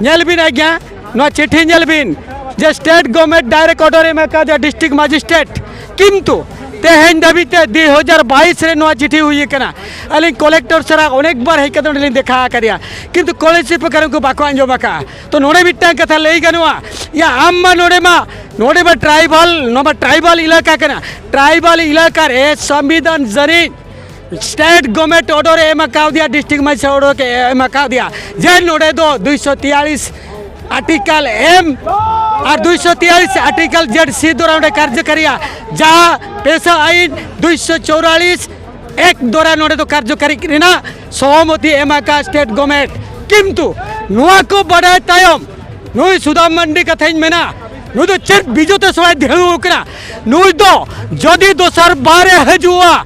ᱧᱮᱞ ᱵᱤᱱ ᱟᱡ ᱜᱮ ᱱᱚᱣᱟ ᱪᱤᱴᱷᱤ ᱧᱮᱞ ᱵᱤᱱ, ᱡᱮ ᱥᱴᱮᱴ ᱜᱚᱵᱷᱢᱮᱱᱴ ᱰᱟᱭᱨᱮᱠᱴ ᱚᱰᱟᱨ ᱮ ᱮᱢ ᱟᱠᱟᱫᱮᱭᱟ ᱰᱤᱥᱴᱨᱤᱠᱴ ᱢᱟᱡᱤᱥᱴᱨᱮᱴ, ᱠᱤᱱᱛᱩ ᱛᱮᱦᱮᱧ ᱫᱷᱟᱹᱵᱤᱡ ᱛᱮ ᱫᱩ ᱦᱟᱡᱟᱨ ᱵᱟᱭᱤᱥ ᱨᱮ ᱱᱚᱣᱟ ᱪᱤᱴᱷᱤ ᱦᱩᱭ ᱟᱠᱟᱱᱟ᱾ ᱟᱹᱞᱤᱧ ᱠᱚᱞᱮᱠᱴᱚᱨ ᱥᱟᱞᱟᱜ ᱚᱱᱮᱠ ᱵᱟᱨ ᱦᱮᱡ ᱠᱟᱛᱮ ᱚᱸᱰᱮ ᱞᱤᱧ ᱫᱮᱠᱷᱟ ᱟᱠᱟᱫᱮᱭᱟ, ᱠᱤᱱᱛᱩ ᱠᱚᱞᱮᱡᱽ ᱥᱤᱯ ᱠᱟᱨᱚᱱ ᱠᱚ ᱵᱟᱠᱚ ᱟᱸᱡᱚᱢ ᱟᱠᱟᱫᱼᱟ᱾ ᱛᱚ ᱱᱚᱰᱮ ᱢᱤᱫᱴᱟᱝ ᱠᱟᱛᱷᱟ ᱞᱟᱹᱭ ᱜᱟᱱᱚᱜᱼᱟ, ᱭᱟ ᱟᱢ ᱢᱟ ᱱᱚᱰᱮ ᱢᱟ, ᱱᱚᱰᱮ ᱢᱟ ᱴᱨᱟᱭᱵᱟᱞ, ᱱᱚᱣᱟ ᱢᱟ ᱴᱨᱟᱭᱵᱟᱞ ᱮᱞᱟᱠᱟ ᱠᱟᱱᱟ, ᱴᱨᱟᱭᱵᱟᱞ ᱮᱞᱟᱠᱟ ᱨᱮ ᱥᱚᱝᱵᱤᱫᱷᱟᱱ ᱡᱟᱹᱱᱤᱡ ᱥᱴᱮᱴ ᱜᱚᱵᱷᱚᱨᱱᱢᱮᱱᱴ ᱚᱨᱰᱟᱨ ᱮ ᱮᱢ ᱟᱠᱟᱣᱫᱮᱭᱟ, ᱰᱤᱥᱴᱨᱤᱠᱴ ᱢᱮᱡᱤᱥᱴᱨᱮᱴ ᱚᱨᱰᱟᱨ ᱮ ᱮᱢ ᱟᱠᱟᱣᱫᱮᱭᱟ ᱡᱮ ᱱᱚᱰᱮ ᱫᱚ ᱫᱩᱭᱥᱚ ᱛᱮᱭᱟᱞᱤᱥ ᱟᱨᱴᱤᱠᱮᱞ ᱮᱢ ᱟᱨ ᱫᱩᱭᱥᱚ ᱛᱮᱭᱟᱞᱤᱥ ᱟᱨᱴᱤᱠᱮᱞ ᱡᱮᱰ ᱥᱤ ᱫᱚᱨᱟ ᱚᱸᱰᱮ ᱠᱟᱨᱡᱚᱠᱟᱨᱤᱭᱟ, ᱡᱟᱦᱟᱸ ᱯᱮᱥᱟ ᱟᱭᱤᱱ ᱫᱩᱭᱥᱚ ᱪᱚᱣᱨᱟᱞᱤᱥ ᱮᱠ ᱫᱚᱨᱟ ᱱᱚᱰᱮ ᱫᱚ ᱠᱟᱨᱡᱚᱠᱟᱨᱤ ᱨᱮᱱᱟᱜ ᱥᱚᱦᱚᱢᱚᱛᱤ ᱮᱢ ᱟᱠᱟᱫ ᱥᱴᱮᱴ ᱜᱚᱵᱷᱚᱨᱱᱢᱮᱱᱴ᱾ ᱠᱤᱱᱛᱩ ᱱᱚᱣᱟ ᱠᱚ ᱵᱟᱰᱟᱭ ᱛᱟᱭᱚᱢ ᱱᱩᱭ ᱥᱩᱫᱟᱢ ᱢᱟᱱᱰᱤ ᱠᱟᱛᱷᱟᱧ ᱢᱮᱱᱟ, ᱱᱩᱭ ᱫᱚ ᱪᱮᱫ ᱵᱤᱡᱚᱛᱮ ᱥᱚᱣᱟᱭ ᱫᱷᱮᱲᱩ ᱠᱟᱱᱟ? ᱱᱩᱭ ᱫᱚ ᱡᱚᱫᱤ ᱫᱚᱥᱟᱨ ᱵᱟᱨᱮ ᱦᱤᱡᱩᱜᱼᱟ,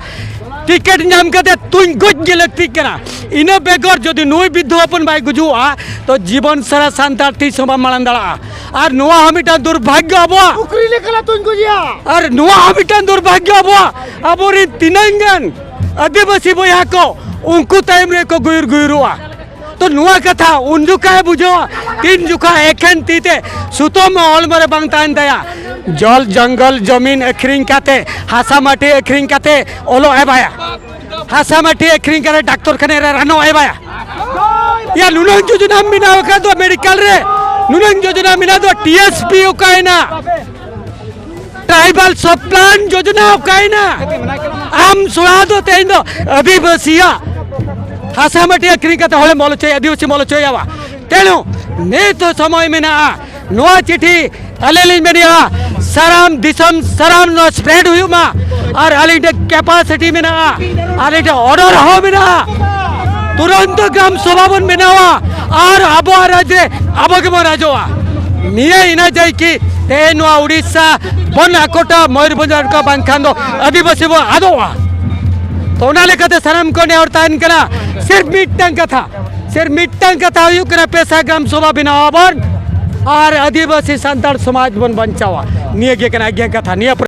ᱴᱤᱠᱤᱴ ᱧᱟᱢ ᱠᱟᱛᱮ ᱛᱩᱧ ᱜᱚᱡ ᱜᱮ ᱞᱟᱹᱠᱛᱤᱜ ᱠᱟᱱᱟ᱾ ᱤᱱᱟᱹ ᱵᱮᱜᱚᱨ ᱡᱚᱫᱤ ᱱᱩᱭ ᱵᱤᱫᱷᱩ ᱦᱚᱯᱚᱱ ᱵᱟᱭ ᱜᱩᱡᱩᱜᱼᱟ, ᱛᱚ ᱡᱤᱵᱚᱱ ᱥᱟᱨᱟ ᱥᱟᱱᱛᱟᱲ ᱛᱤᱥ ᱦᱚᱸ ᱵᱟᱢ ᱢᱟᱲᱟᱝ ᱫᱟᱲᱮᱭᱟᱜᱼᱟ᱾ ᱟᱨ ᱱᱚᱣᱟ ᱦᱚᱸ ᱢᱤᱫᱴᱟᱝ ᱫᱩᱨᱵᱷᱟᱜᱽᱭᱚ ᱟᱵᱚᱣᱟᱜ᱾ ᱥᱩᱠᱨᱤ ᱞᱮᱠᱟ ᱞᱮ ᱛᱩᱧ ᱜᱚᱡᱮᱭᱟ᱾ ᱟᱨ ᱱᱚᱣᱟ ᱦᱚᱸ ᱢᱤᱫᱴᱟᱝ ᱫᱩᱨᱵᱷᱟᱜᱽᱭᱚ ᱟᱵᱚᱣᱟᱜ᱾ ᱟᱵᱚᱨᱮᱱ ᱛᱤᱱᱟᱹᱝ ᱜᱟᱱ ᱟᱹᱫᱤᱵᱟᱹᱥᱤ ᱵᱚᱭᱦᱟ ᱠᱚ ᱩᱱᱠᱩ ᱛᱟᱭᱚᱢ ᱨᱮᱠᱚ ᱜᱩᱭᱩᱨ ᱜᱩᱭᱩᱨᱚᱜᱼᱟ᱾ ᱛᱚ ᱱᱚᱣᱟ ᱠᱟᱛᱷᱟ ᱩᱱ ᱡᱚᱠᱷᱟᱡ ᱮ ᱵᱩᱡᱷᱟᱹᱣᱟ, ᱛᱤᱱ ᱡᱚᱠᱷᱟᱡ ᱮᱠᱷᱮᱱ ᱛᱤ ᱛᱮ ᱥᱩᱛᱟᱹᱢ ᱦᱚᱲᱢᱚ ᱨᱮ ᱵᱟᱝ ᱛᱟᱦᱮᱱ ᱛᱟᱭᱟ᱾ ᱡᱚᱞ ᱡᱚᱝᱜᱚᱞ ᱡᱚᱢᱤᱱ ᱟᱹᱠᱷᱨᱤᱧ ᱠᱟᱛᱮ, ᱦᱟᱥᱟ ᱢᱟᱹᱴᱤ ᱟᱹᱠᱷᱨᱤᱧ ᱠᱟᱛᱮ ᱚᱞᱚᱜ ᱮ ᱵᱟᱭᱟ, ᱦᱟᱥᱟ ᱢᱟᱹᱴᱤ ᱟᱹᱠᱷᱨᱤᱧ ᱠᱟᱛᱮ ᱰᱟᱠᱛᱚᱨ ᱠᱷᱟᱱᱟ ᱨᱮ ᱨᱟᱱᱚᱜ ᱮ ᱵᱟᱭᱟ᱾ ᱭᱟ, ᱱᱩᱱᱟᱹᱝ ᱡᱳᱡᱚᱱᱟ ᱢᱮᱱᱟᱜ ᱟᱠᱟᱫ ᱫᱚ ᱢᱮᱰᱤᱠᱮᱞ ᱨᱮ, ᱱᱩᱱᱟᱹᱝ ᱡᱳᱡᱚᱱᱟ ᱢᱮᱱᱟᱜ ᱫᱚ, ᱴᱤ ᱮᱥ ᱯᱤ ᱚᱠᱟᱭᱮᱱᱟ? ᱴᱨᱟᱭᱵᱟᱞ ᱥᱟᱵ ᱯᱞᱟᱱ ᱡᱳᱡᱚᱱᱟ ᱚᱠᱟᱭᱮᱱᱟ? ᱟᱢ ᱥᱚᱲᱟ ᱫᱚ ᱛᱮᱦᱮᱧ ᱫᱚ ᱟᱹᱫᱤᱵᱟᱹᱥᱤᱭᱟᱜ ᱦᱟᱥᱟ ᱢᱟᱹᱴᱤ ᱟᱹᱠᱷᱨᱤᱧ ᱠᱟᱛᱮ ᱦᱚᱲᱮᱢ ᱚᱞ ᱦᱚᱪᱚᱭᱟ, ᱟᱹᱫᱤᱵᱟᱹᱥᱤᱢ ᱚᱞ ᱦᱚᱪᱚᱭᱟ ᱵᱟ᱾ ᱛᱮᱱᱩ ᱱᱤᱛ ᱦᱚᱸ ᱥᱚᱢᱚᱭ ᱢᱮᱱᱟᱜᱼᱟ᱾ ᱱᱚᱣᱟ ᱪᱤᱴᱷᱤ ᱟᱹᱞᱤᱧ ᱞᱤᱧ ᱢᱮᱱᱮᱜᱼᱟ, ᱥᱟᱱᱟᱢ ᱫᱤᱥᱚᱢ, ᱥᱟᱱᱟᱢ ᱱᱚᱣᱟ ᱥᱯᱨᱮᱰ ᱦᱩᱭᱩᱜ ᱢᱟ᱾ ᱟᱨ ᱟᱹᱞᱤᱧ ᱴᱷᱮᱱ ᱠᱮᱯᱟᱥᱤᱴᱤ ᱢᱮᱱᱟᱜᱼᱟ, ᱟᱹᱞᱤᱧ ᱴᱷᱮᱱ ᱚᱨᱰᱟᱨ ᱦᱚᱸ ᱢᱮᱱᱟᱜᱼᱟ᱾ ᱛᱩᱨᱚᱱᱛ ᱜᱨᱟᱢ ᱥᱚᱵᱷᱟ ᱵᱚᱱ ᱵᱮᱱᱟᱣᱟ ᱟᱨ ᱟᱵᱚᱣᱟᱜ ᱨᱟᱡᱽ ᱨᱮ ᱟᱵᱚ ᱜᱮᱵᱚᱱ ᱨᱟᱡᱚᱜᱼᱟ᱾ ᱱᱤᱭᱟᱹ ᱤᱱᱟᱹ ᱡᱟᱭᱠᱤ ᱛᱮᱦᱮᱧ ᱱᱚᱣᱟ ᱩᱲᱤᱥᱥᱟ ᱵᱚᱱ ᱟᱠᱚᱴᱟ, ᱢᱚᱭᱩᱨᱵᱷᱚᱸᱡᱽ ᱟᱠᱚᱴᱟ, ᱵᱟᱝᱠᱷᱟᱱ ᱫᱚ ᱟᱹᱫᱤᱵᱟᱹᱥᱤ ᱵᱚᱱ ᱟᱫᱚᱜᱼᱟ᱾ ᱛᱚ ᱚᱱᱟ ᱞᱮᱠᱟᱛᱮ ᱥᱟᱱᱟᱢ ᱠᱚ ᱱᱮᱦᱚᱨ ᱛᱟᱦᱮᱱ ᱠᱟᱱᱟ, ᱥᱤᱨᱯ ᱢᱤᱫᱴᱟᱝ ᱠᱟᱛᱷᱟ, ᱥᱤᱨᱯ ᱢᱤᱫᱴᱟᱝ ᱠᱟᱛᱷᱟ ᱦᱩᱭᱩᱜ ᱠᱟᱱᱟ, ᱯᱮᱥᱟ ᱜᱨᱟᱢ ᱥᱚᱵᱷᱟ ᱵᱮᱱᱟᱣ ᱟᱵᱚᱱ ᱟᱨ ᱟᱹᱫᱤᱵᱟᱹᱥᱤ ᱥᱟᱱᱛᱟᱲ ᱥᱚᱢᱟᱡᱽ ᱵᱚᱱ ᱵᱟᱧᱪᱟᱣᱟ᱾ ᱱᱤᱭᱟᱹ ᱜᱮ ᱠᱟᱱᱟ ᱮᱠᱮᱱ ᱠᱟᱛᱷᱟ᱾ ᱱᱤᱭᱟᱹ